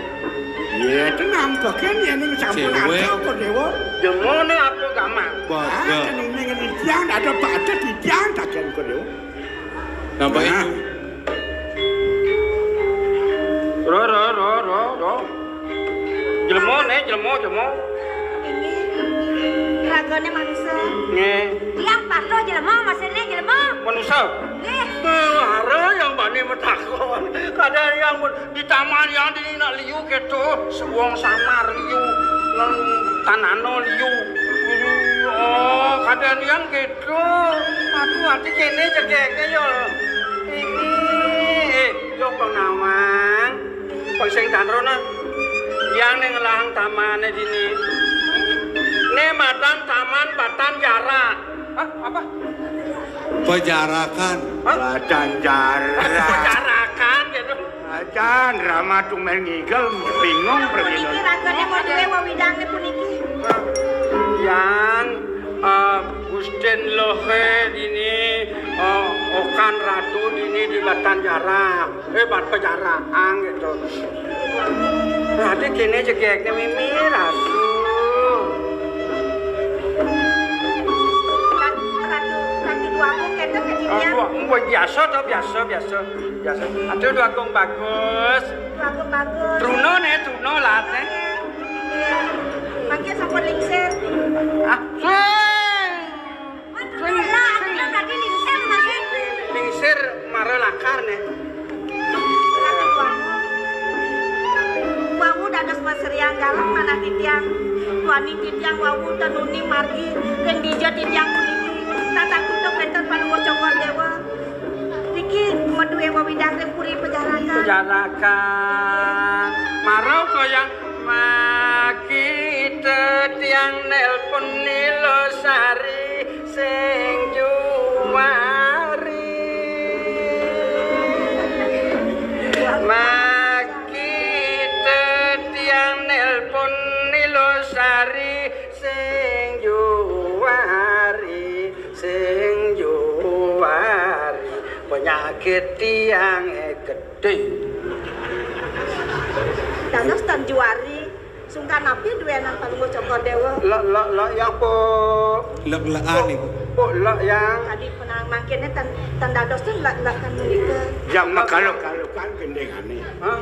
Iya, tenang, bagian yen sampun Cewek. Ada kok, Dewa. Jemone apa gaman? Baga. Ah, tenang, ning tiang, ada pada di tiang, bagian kok, Dewa. Nambah. Nah. Ro, ro, ro, ro, ro. Jelema ne, jelema, jelema. Inggih. Ragane manusa. Nggih. Tiang patuh jelema, maksudne jelema. Manusa. Nggih. Eh, are yang bani matakon. Kadang yang di taman yang di nak liu gitu, wong samar liu, nang tanano liu. Oh, kadang yang gitu. Aduh, ati kene cekeke ya. Ini, eh, yo penawang. Pang sing tanrona. Yang ning ngelang tamane dini. Ne matan taman batan jarak. Hah? Apa? Pejarakan. Hah? Batan jarak. Pejarakan gitu. Ajan Rama tumel ngigel bingung. Puniki pergi ragane mau duwe wewidange puniki. Yang, eh, Gusten Lohe dini, eh, Okan Ratu dini di Batan Jarak. Eh, Bat Pejaraan gitu. Berarti kene jegekne mimir, aduh. Ratu, Ratu, Ratu Duagung kenten ke titiang. Aduh, mbok biasa to, biasa, biasa, biasa. Aduh, Duagung bagus. Duagung bagus. Truna ne, truna lat ne. Iya. Mangke sampun lingsir. Ah, sing. Waduh, lah, aku kan tadi lingsir, Mas. Lingsir mara lakar ne. Wau dados pasriang galah manah titiang. Waning titiang wau tenuni margi ring dija titiang puniki. Tatakuta wenten Palungguh Cokor Dewa. Yang ring puri pejarakan. Pejarakan. Marau kaya makita tiang nelpon Nilo Sari sing juari. Makita tiang nelpon Nilo Sari sing juari, sing juari. Penyakit tiang gedé. Dados tan juari. Sungkan napi duénan Palungguh Cokor Déwa? Lek, lek, lek, ya, Puk. Lek-lekan iku. Puk, lek, ya. Kadi penang mangkene tan, tan dados ten lek-lekan menika. Yang mekaluk-kalukan gendengane. Hah?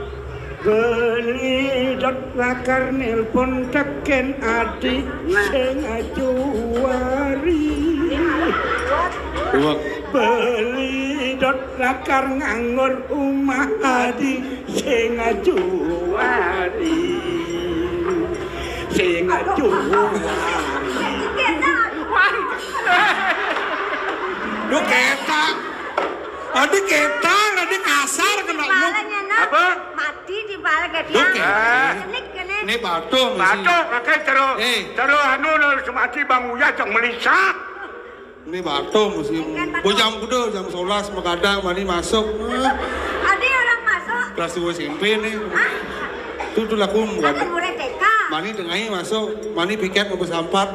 Beli dot lakar nelpon teken adi sing ajuari. Wah. Beli dot lakar nganggur umah adi sing ajuari. Sing ajuari. Duh, ketak. Adi ketak, adi kasar kena lu. Apa? Mati di balik ya, dia. Duh, ketak. Ini kene. Ini batuk, mesti. Batuk, kakek terus. Eh. Terus anu, terus mati Bang Uya, jangan melisah. Ini batuk, mesti. Kan batuk. Oh, jam kuda, jam sebelas, makadang, mani masuk. Adi orang masuk. Kelas dua S M P nih. Hah? Itu, itu laku. Ada murid T K. Mani tengahi masuk, mani piket mau sampat.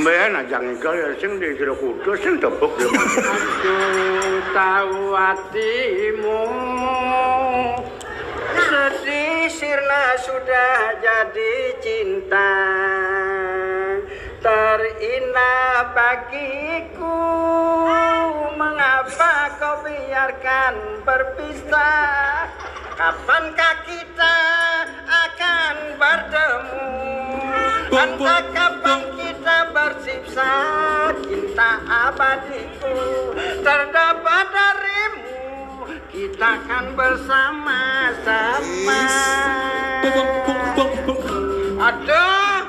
Mben aja ngigel ya, sing di jero kuda, sing tepuk ya. Aduh, tahu hatimu. Sedih sirna sudah jadi cinta. Terindah bagiku, mengapa kau biarkan berpisah? Kapankah kita akan bertemu? Entah kapan kita bersisa, cinta abadiku terdapat darimu, kita kan bersama-sama. Aduh,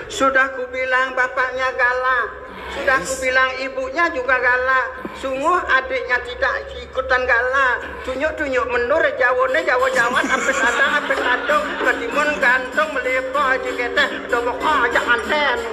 sudah kubilang bapaknya galak, sudah kubilang ibunya juga galak. Sungguh adiknya tidak ikutan galak. Tunjuk-tunjuk menur, jawone jawa-jawat, apit adang, apit adung, ketimun gantung, melipo aji keteh, dobok aja nganten.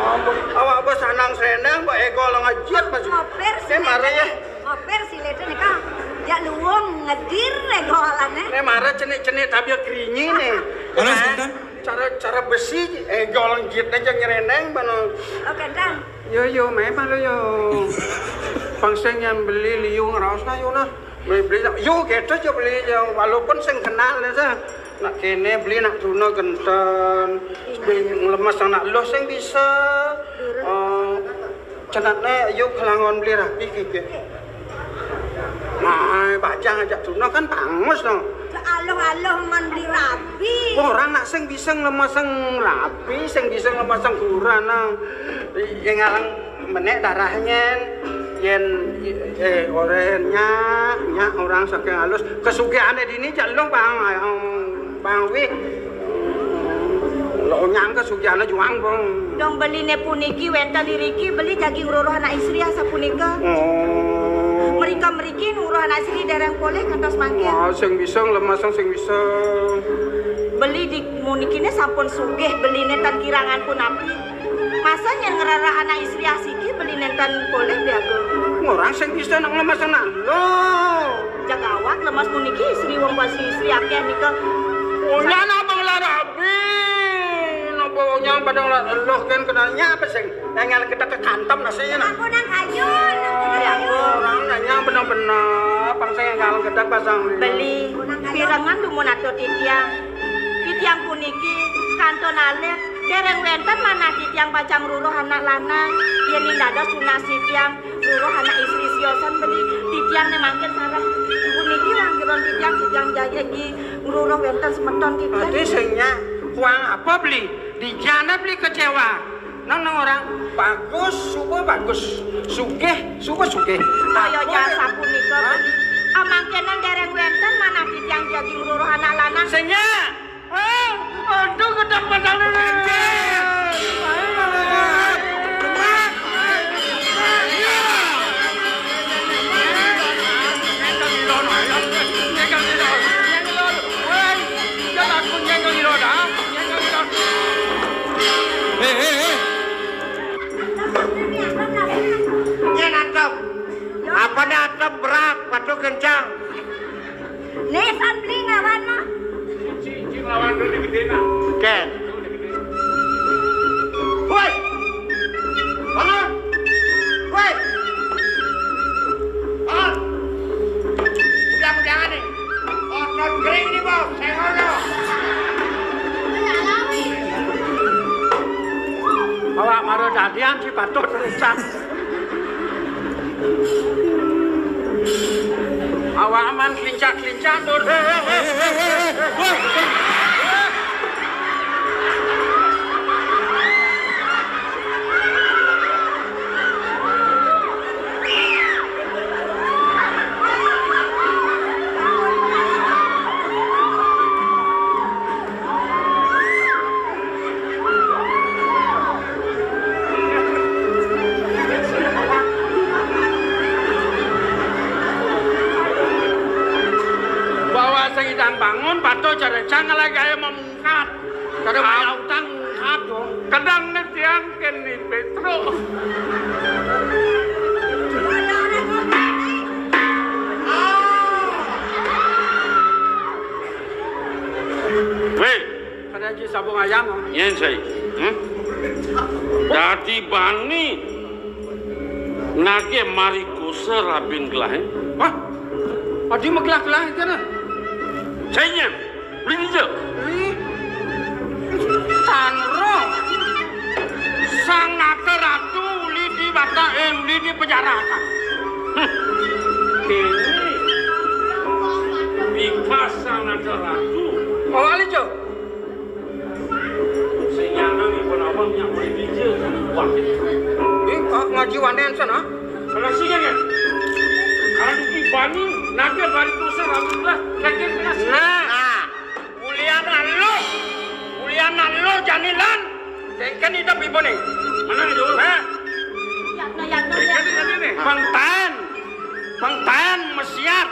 Ampun, awak bos sanang seneng, mbok ego lo ngejit masih. Ngoper sih. Ini marah ya. Ngoper sih lete nih, Kang. Ya luwung ngedir ego alane. Ini marah cenik-cenik tapi kerinyi nih. Halo, sebentar. Cara, cara besi, eh, golong jit aja nyereneng, bano. Oke, Dan. Yo, yo, memang lo, yo. Pang sing yang beli liu ngeraos na, yo, nah. Beli, beli, yo, gitu aja beli, yo. Walaupun sing kenal, ya, sah. Nak kene beli nak tuna genten. Beli ngelemes anak lo sing bisa. Eh, Cenatne, yuk kelangon beli rapi kiki. Nah, bajang aja tuna kan pangus, no. Aluh-aluh man beli rapi. Wah, orang nak sing bisa nglemasang rapi, sing bisa nglemasang kurang, nang. Yang ngalang menek darahnya, yen, eh, oren nyak, nyak orang saking halus. Kesugihane dini jalung, Bang, Bang Wi. Lo nyangka sugihane juang, Bang. Dong beline puniki wenten iriki beli jagi ngruruh anak istri asapunika. Oh. Mrika mriki ngruruh anak istri dereng polih kantos mangkin. Wah, sing bisa nglemasang sing bisa. Beli di munikine sampun sugih, beline tan kirangan punapi. Masa nyen ngrereh anak istri asiki beli nenten polih diagung. Ngorang sing bisa nak nglemasang nak lo. Jagawat lemas puniki istri wong basi istri akeh nika. Ulah nak bang lara Napa wong nyang padang la-, eluh kan kenal nyapa sing enggal gedek ke kantem nasine nah. Aku nang kayu, nang kayu. Orang nanya bener-bener, pang sing enggal gedek pasang. Beli pirengan dumun atur titiang. Titiang puniki kantun alit, dereng wenten manah titiang pacang ruruh anak lanang. Yen ing dados tunas titiang ruruh anak istri siosan beli titiang ne mangkin sareng. Puniki langkiran titiang, titiang jagi ngruruh wenten semeton titiang. Ati sing nyak, kuang apa beli? Dijana beli kecewa. Nang, nang orang bagus, suba bagus. Sugih, suba sugih. Kaya jasa punika, hah? Amangkenan dereng wenten manah titiang jagi ngruruh anak lanang. Sing nyak. Hah? Aduh, gedang pasang ini. Ayo, ayo, ayo. Demak. Iya. Ana atep berat, patuh kencang. Nisan beli ngawan mah. Cing, cing lawan dulu di gedena. Ken. Woi. Bangun. Woi. Bangun. Udah, udah nih. Otot kering nih, Bos. Sengol lo. Awak mara dadian si patuh terusan. Awak aman kelincah-kelincah tur. Bawa sing idang bangun, patuh cara cang lagi ayo mamungkat. Kada bayar utang mungkat tuh. Kadang nih tiang keni Petro. Weh, kada aja sabung ayam. Yen saya. Hmm? Dadi bani nage mari kusa rabin gelahe. Hah? Adi megelah-gelah itu nah. Saya. Beli aja. Ih, tan roh. Sang Nata Ratu uli di bata, eh, uli di penjarakan. Hmm. Ini. Bingkas Sang Nata Ratu. Oh, ali jo. Sing nyana nih, penawang yang boleh bija. Wah. Ih, ah, ngaji wanen sana. Kalau sih kan ya. Kalau di bani, naga bani terus rambut lah. Kaget keras. Nah. Ulian aluh, ulian aluh janilan, kengken idep ibu nih. Mana itu? Nah. Yatna, yatna, yatna. Pengtan, pengtan mesiat,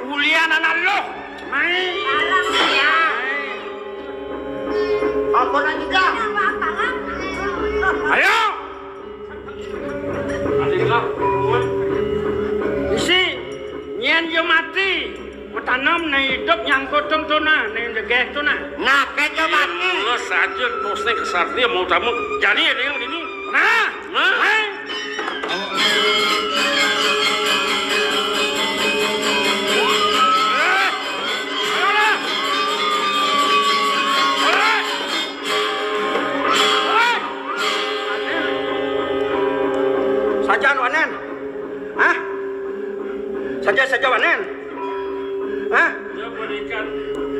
ulian anak luh. Mai. Apa nak juga? Ayo. Isi, nyen yo mati. Matanam ne idup nyangkut tung tuna, ne jegeh tuna. Nah, kejo mati. Lo saja tosne kesatria mau tamu. Jadi ada yang ini. Nah, nah. Hei. Sajan wanen. Hah? Saja-saja wanen. Hah?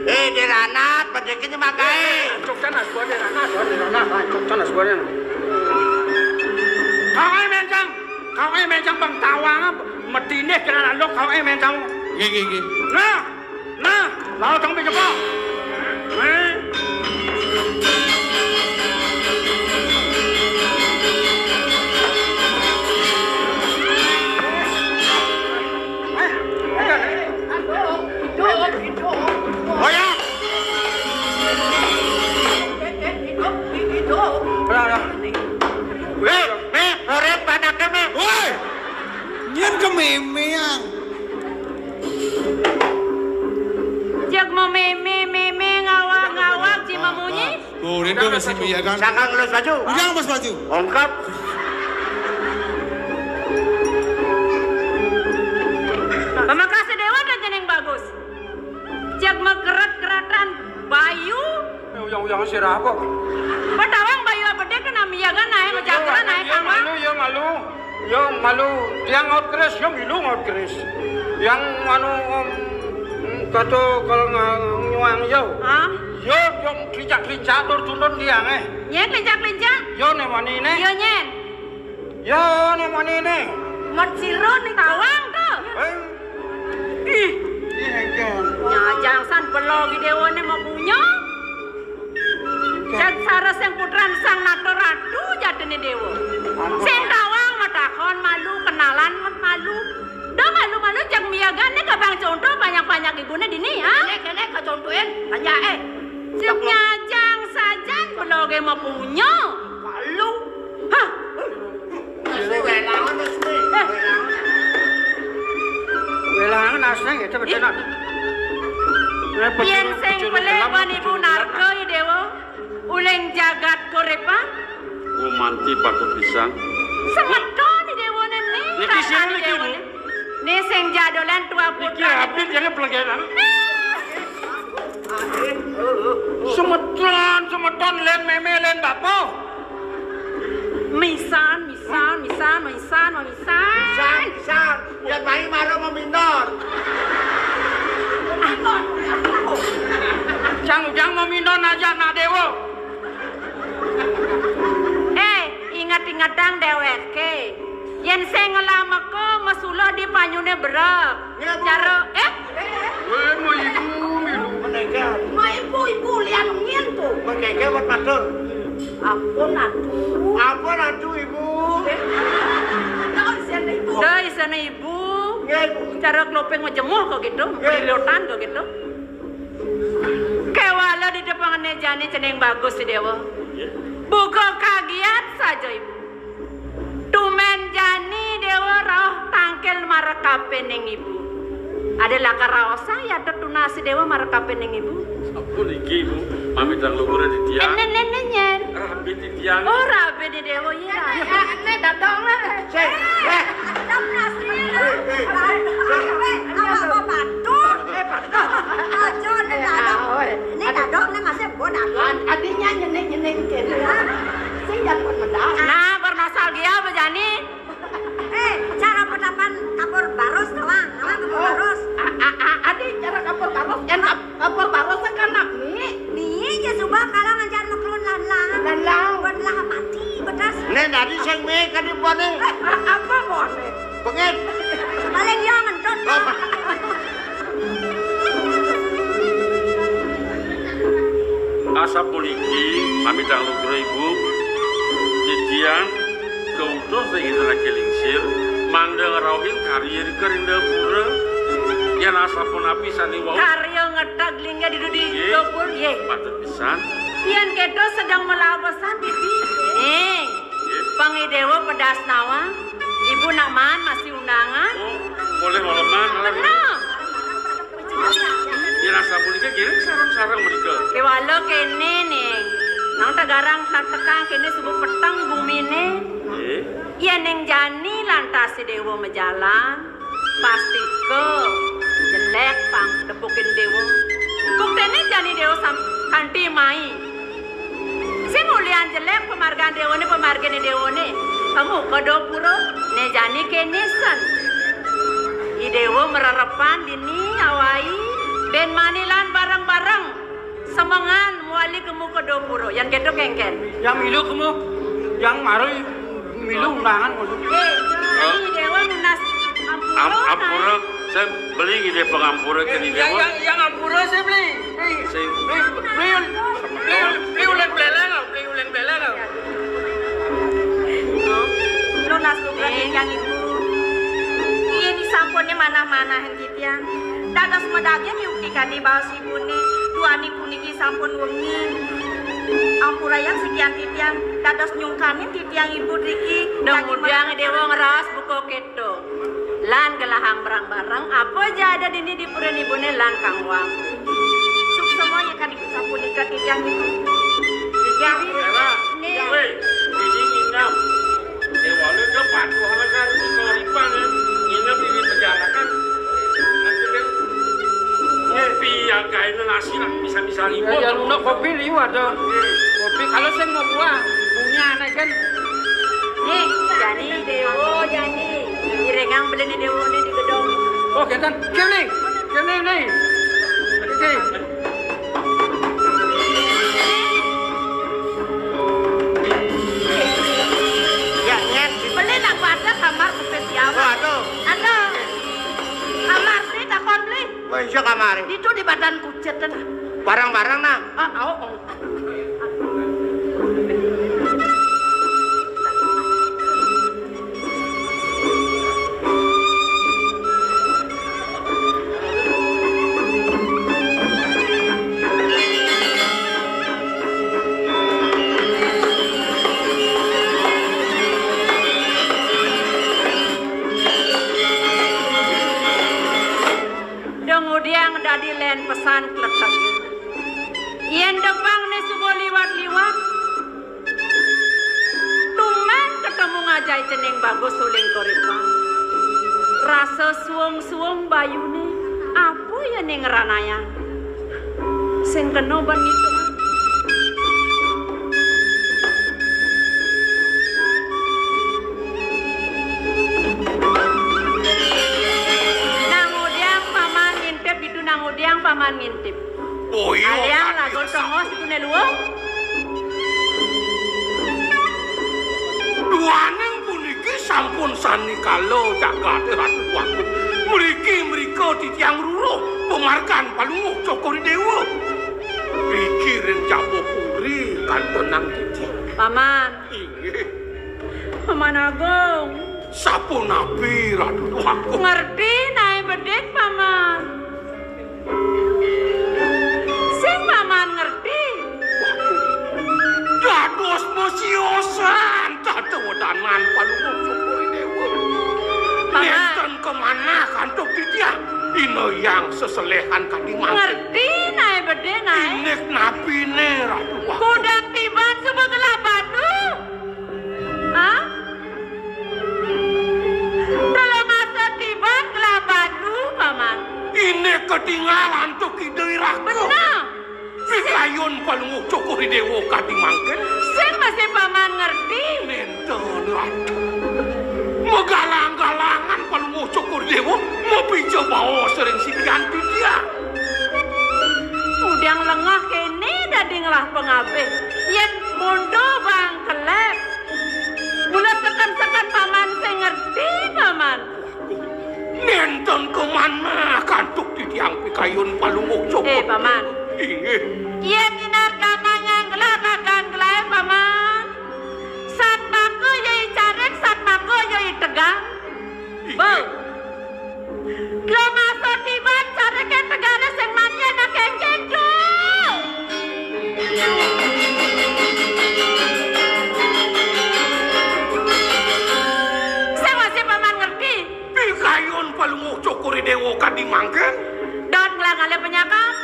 Eh, di ranat, pendekin mangkai. Cuk canas gua di ranat, gua di ranat, ah, cuk canas gua di ranat. Kau ai mencang, kau ai mencang bang tawang, medine kena lalu kau ai mencang. Nggih, nggih, nggih. Nah, Nah, laut kang pijepak. Nah. Eh, eh, eh. Oh ya. Udah, udah. Weh, weh, orep anaknya, meh. Woi. Nyen kememean. Cek mau meme, meme, ngawak, ngawak, ci mamunyi. Oh, Rindu masih biakan. Sangkang ngelus baju. Udah ngelus baju. Ongkap. Pamekase dewa dan jeneng bagus. Cek mau keret-keretan bayu. Eh, uyang-uyang sirah apa? Patawang bayu apa deh kena miyagan naik, macam naik, yo, sama. Malu, yo, malu. Yo malu, tiang ngaut keris, yo milu ngaut keris. Yang anu, em, kata kalau nga-, nyuang yo. Hah? Yo, yo kelincak-kelincak tur tuntun tiang, eh. Nyen kelincak-kelincak? Yo ne mani ne. Yo nyen. Yo ne mani ne. Mat sirun nih tawang tuh. Eh. Ih. Ih, enggak. Nyajang san belo gi dewa ne mau punya. Jan sares yang putran sang nato ratu jatine dewa. Sing tawang matakon malu, kenalan mat malu. Dah malu-malu jak miyagan nih ke bang contoh banyak-banyak ibune dini, ha? Kene, kene, kecontohin. Tanya, eh. Sing nyajang sajan beloge mau punya. Malu. Hah? Wis kuwi welangan wis kuwi. Eh. Welangan. Sing, itu betul. Yen sing pelih ban ibu narka, i Déwa, uling jagat korepan. Gumanti patut pisan. Semeton i Déwané né. Niki sira niki, Bu? Né sing jadolan tua putra. Niki habit yang pelegenan. Semeton, semeton, lén mémé, lén bapa. Misan, misan, misan, misan, misan. Misan, misan. Yén mai mara mamindon. Jang ujang mamindon aja anak déwa. Eh, inget-ingetan déwéké. Yén sing ngelameka masuluh di panyuné berek. Nggih, Bu. Cara, eh? Wéh, mau ibu, ibu. Mau ibu, ibu, lian ngin tuh. Mengkeke buat matur. Ampun, Atu. Ampun, Atu, Ibu. Dah, isian ibu. Dah, isian ibu. Nggih, Bu. Cara kelopeng majemuh kok gitu, nggih, berilotan kok gitu. Kéwala di depan jani cening bagus, i Déwa. Nggih. Buka kagiat saja, Ibu. Tumén jani Déwa rauh tangkil marekapining ibu. Ada lakar raosang ya tunas i Déwa marekapining ibu. Sampun iki, Bu. Pamit ring luhur titiang. Enen, enen, enen. Rabi titiang. Oh, rabi di Déwa, iya. Né dadong lah. Sing, eh. Dadong nasi. Eh, eh. Apa, apa, batuk? Eh, batuk. Aja, né dadong. Né dadong, né masih gua dadong. Adinya nyening-nyening kéné. Sing jangan mendas. Nah, bernostalgia apa jani? Eh, cara petapan kapur barus, nawang. Nawang kapur barus. A, a, a, adi cara kapur barus, enak kapur barus kan nak ni. Ni aja suba kalau ngancar mekelun lan-lan. Lan-lan. Buat lah mati, bedas. Né, dadi sing mie kadi bone. Eh, a, apa bone? Bengit. Paling dia ngentut. Oh. Asapuniki, pamit ring luhur Ibu, titiang kautus ring Ida Raja Lingsir, mangda ngrauhin karya rika ring dapura. Yén asapunapi sané wau. Karya ngeteg linggih di dudi dapur, yé. Patut pisan. Yén kéto sedeng malawesan, Bibi. Nih, pang i Déwa pedas nawang. Ibu nak maan masih undangan. Oh, boleh maleman. Bener. Yén asapunika ngiring sareng-sareng mrika. Kéwala kéné, Ning. Nang tegarang tekang kéné suba peteng guminé. Nggih. Yén ning jani lantas i Déwa majalan, pastika jelék pang tepukin Déwa. Buktiné jani Déwa sam-, kanti mai. Sing ulian jelék pamargan Déwané, pamargané Déwané. Kamu ka dapura, né jani kéné sén. I Déwa marerepan dini awai, bén mani lan bareng-bareng. Semengan mawali kemu ka dapura. Yan kéto kénkén. Yang milu kemu, yang maru milu undangan maksud. Eh, i Déwa nunas ampura. Am-, ampura, saya beli ide pangampura ke i Déwa. Yang, yang, yang ampura saya beli. Beli. Saya beli, beli, beli, beli ulen beleng, beli ulen beleng. Nunas lugra titiang ibu. Iya, disampunnya manah-manahin titiang. Dados medaging yukti kadi baos ibuné, duaning puniki sampun wengi. Ampurayang sikian titiang, dados nyungkanin titiang ibu driki. Dong jagi udang merasa Déwa ngeras buka kéto. Lan gelahang bareng-bareng, apa ja ada dini di pura ibuné lan kangwang. Suksema ya kadi sapunika titiang ibu. Titiang, Ella, wéh, dini nginep. Déwané ka patuh ana karo karipan ya. Nginep di pejalakan. Ngopi ya gaéna nasi lah bisa-bisa ribut. Ya, ya, luna kopi liu ada. Kopi kalau sing mau buah, punya anak kan. Nih, jani Déwa, jani. Irengang beli ni Déwa ni di gedong. Oh, kénten. Kene, kene ni. Oke. Ya, nyet. Beli nak ada kamar spesial. Oh, aduh. Ada. Kamar sih takon beli. Wah, iya kamar. Itu di badan kucet nah. Barang-barang nah. Ah, oh, oh. Dadi lén pesan kletek. Yén depangné suba liwat-liwat, tumén ketemu ngajai cening bagus uling koripan. Rasa suung-suung bayuné, apa ya ning ranayang? Sing kena ban ngitung. Nang udiang paman ngintip ditu, nang udiang paman ngintip. Boya. Aliang lagu tongos iku né luung. Duaning puniki sampun sanikala jagaté Ratu Agung. Mriki mrika titiang ruruh pamargan Palungguh Cokor I Déwa. Mriki ring jaba puri kantenang titiang. Paman. Inggih. Paman Agung. Sapunapi Ratu Agung? Ngerti naé bedik, Paman. Sing Paman ngerti. Dados masiosan tata wedanan Palungguh Cokor I Déwa. Paman. Nénten kamanah antuk titiang. Ina Hyang seseléhan kadi mangkin. Ngerti naé bedik naé. Indik napiné Ratu Agung? Kudan tiban suba gelah batu. Hah? Telung asa tiban gelah batu, Paman. Indik katingal antuk Ida I Raka. Beneh. Pikayun Palungguh Cokor I Déwa kadi mangkin. Sing masih Paman ngerti. Nénten, Ratu. Magalang-galangan Palungguh Cokor I Déwa mapija baos ring sikian titiang. Udiang lengeh kéné dadi ngelah pangabih. Yén mundur bang kelep. Mula seken-seken Paman sing ngerti, Paman. Nénten kamanah antuk titiang pikayun Palungguh Cokor. Eh, Paman. Inggih. Yén inarganan nyang gelah ragan gelahé, Paman. Satmaka ya i carik, satmaka ya i tegal. Inggih. Bau. Dua masa tiban cariké tegalé sing manjana kéngkén tu. Sing masih Paman ngerti. Pikayun Palungguh Cokor I Déwa kadi mangkin. Dot ngelangalé penyakap.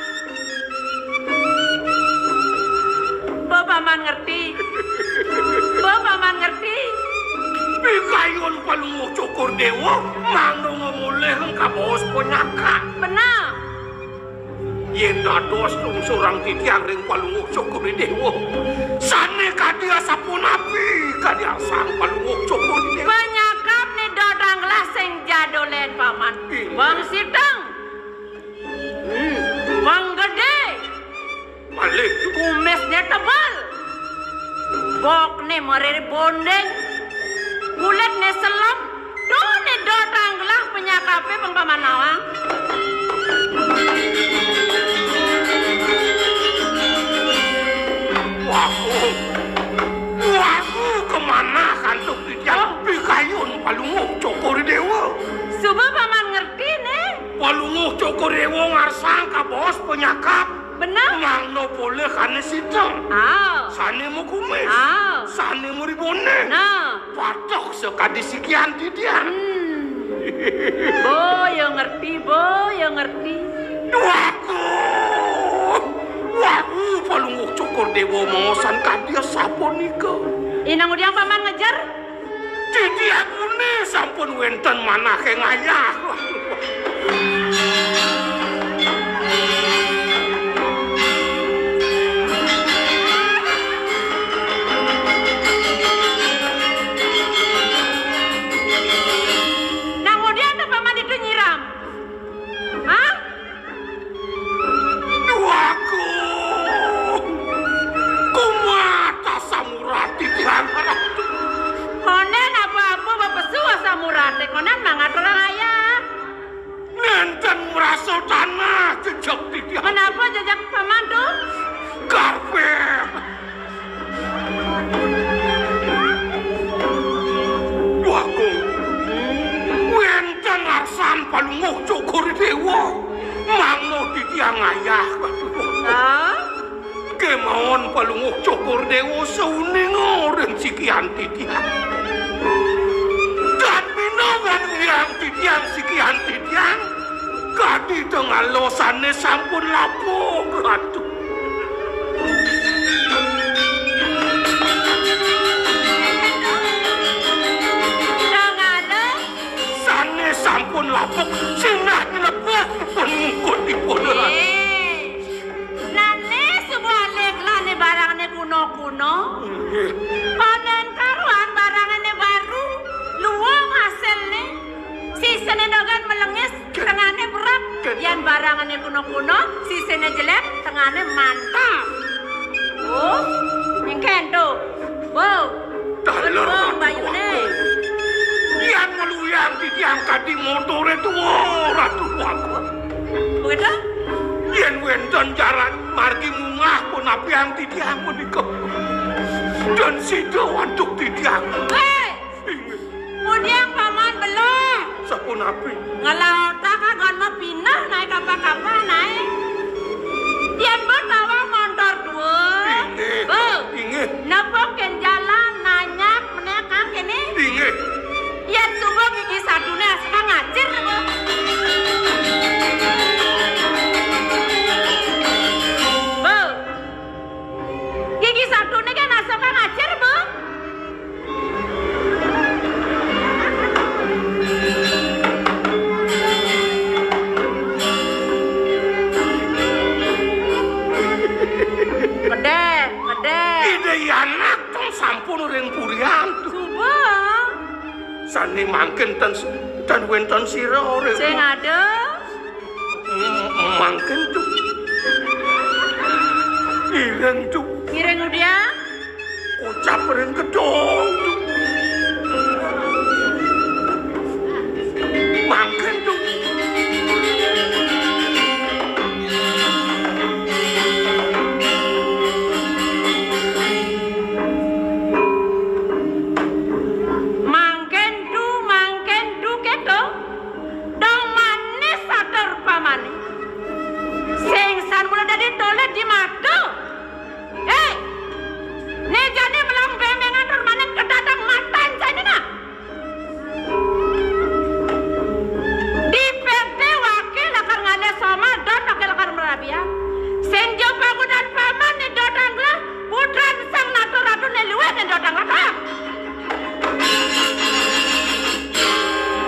Bo Paman ngerti. Bo Paman ngerti. Pikayun Palungguh Cokor Déwa, mangda ngamulih kabaos panyakap. Beneh. Yén dados lungsurang titiang ring Palungguh Cokor Déwa, sané kadi asapunapi kadi arsang Palungguh Cokor Déwa? Panyakapné dot anggelah sing jadolén Paman. Inggih. Wang sidang. Hmm, wang gedé. Malih. Kumisné tebel. Bokné mariri bondéng. Kulitné selem. Tuh né dot anggelah penyakapé pang Paman nawang. Waku. Waku kamanah antuk titiang pikayun Palungguh Cokor Déwa. Suba Paman ngerti né. Palungguh Cokor Déwa ngarsang kabaos panyakap. Beneh. Mangda polih ané sidang. Ah. Sané makumis. Ah. Sané maribondéng. Nah. Patuh sakadi sikian titiang. Hmm. Bo ya ngerti, bo ya ngerti. Waku. Waku Palungguh Cokor Déwa maosan kadi asapunika. Inang udiang Paman ngejer. Titiang punika sampun wénten manahé ngayah. Nang udiang ta Paman ditu nyiram? Hah? Duh Agung, kumat asam urat titiang, Ratu. Konden apa-apa bepesu asam uraté, konden mangat orang ayah. Nénten marasa tanah jejeg titiang. Kenapa jejeg Paman tuh? Karpet. Duh Agung. Wénten arsan Palungguh Cokor Déwa. Mangda titiang ngayah. Hah? Kémaon Palungguh Cokor Déwa sauninga ring sikian titiang. Tan bina wan uyang titiang sikian titiang. Kadi tengah Dosane sampun lapuk, Ratu. Dangane? Sane sampun lapuk, sinah lebah pun ngukutipun, Ratu. Eh, nane suba alih lane barangane kuno-kuno. Nggih. Panen karuan barangane baru, luwung hasilne. Sisine dogan melengis, tengane berat. Ken- Yen barangane kuno-kuno, sisine jelek, tengane mantap. Oh, engken to. Wow. Taler, Ratu, bayune. Yen ngluyang titiang kadi motore tuwa, Ratu Wagor. Begitu? Yen wenten jaran margi munggah punapi ang titiang menika. Dan sida antuk titiang. Hei! Inggih. Mudiang paman belah. Sapunapi? Ngelaotak agon mapinah naik kapah-kapah naik. Yen betawang montor dua. Inggih. Be. Inggih. Nepukin jalan nanyak menek kang kene. Inggih. Yen suba gigi sadune asaka ngacir, Bu. Bu. Gigi sadune kan asaka ngacir, Bu. Pedeh, pedeh. Ida anak tong sampun ring purian. Suba. Sane mangkin tan, tan wenten sira ora. Sing ada. M-, mangkin tu. Ireng tu. Ireng udia. Ucap ring gedong tu. Mangkin tu. Mangken du, mangken du keto. Dong manis atur pamane. Sing san mula dadi tolet di mata. Hei, ne jane melam bengengan tur manik kedatang matan jane nah. Di pete wakil lakar ngane soma dot wakil lakar merabian. Sing jo pagudan paman ni dot anglah, putran sang natur ratu ne luwih ne dot anglah.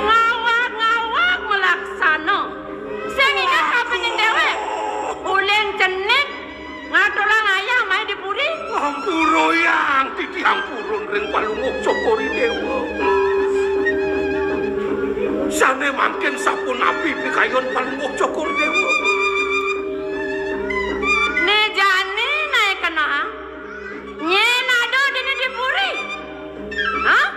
Ngawag-ngawag malaksana. Sing inget kapining dewek. Uling cenik ngatulang ayam ae di puri. Ampura yang titiang purun ring Palungguh Cokor I Dewa. Sane mangkin sapunapi pikayun Palungguh Cokor I Dewa. Ne jani nae kenang. Nyen ada dini di puri. Hah?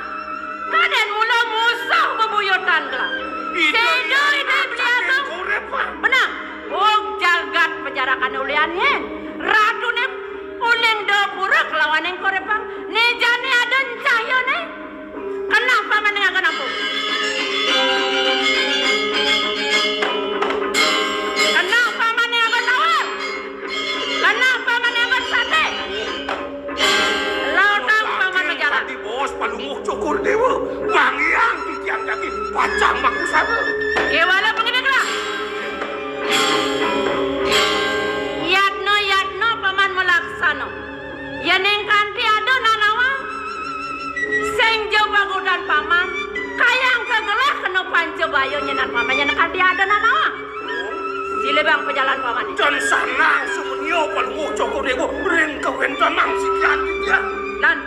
Kaden mula musuh bebuyutan gelah. Ida Sedo ida beli agung. Korep, Pak. Benang. Oh, jagat penjarakan ulian nyen. Ratune uling do pura kelawan ing korepang. Ne jani ada cahya ne. Kenapa mani ngagon ampun? Kenapa mani ngagon tawar? Kenapa mani ngagon sate? Lautang paman majalan. Tadi bos Palungguh Cokor Dewa. Wang yang titiang daging pacang makusana. Kewala pengening lah. Yatno, yatno paman malaksana. Yening kanti ada nanawa, sing jo pagudan paman, kayang kegelah kena panca baya nyenan paman, yen kanti ada nanawa. Silebang pejalan paman. Dan sanang sumenya Palungguh Cokor Dewa ring kawentenan sikian titiang. Lan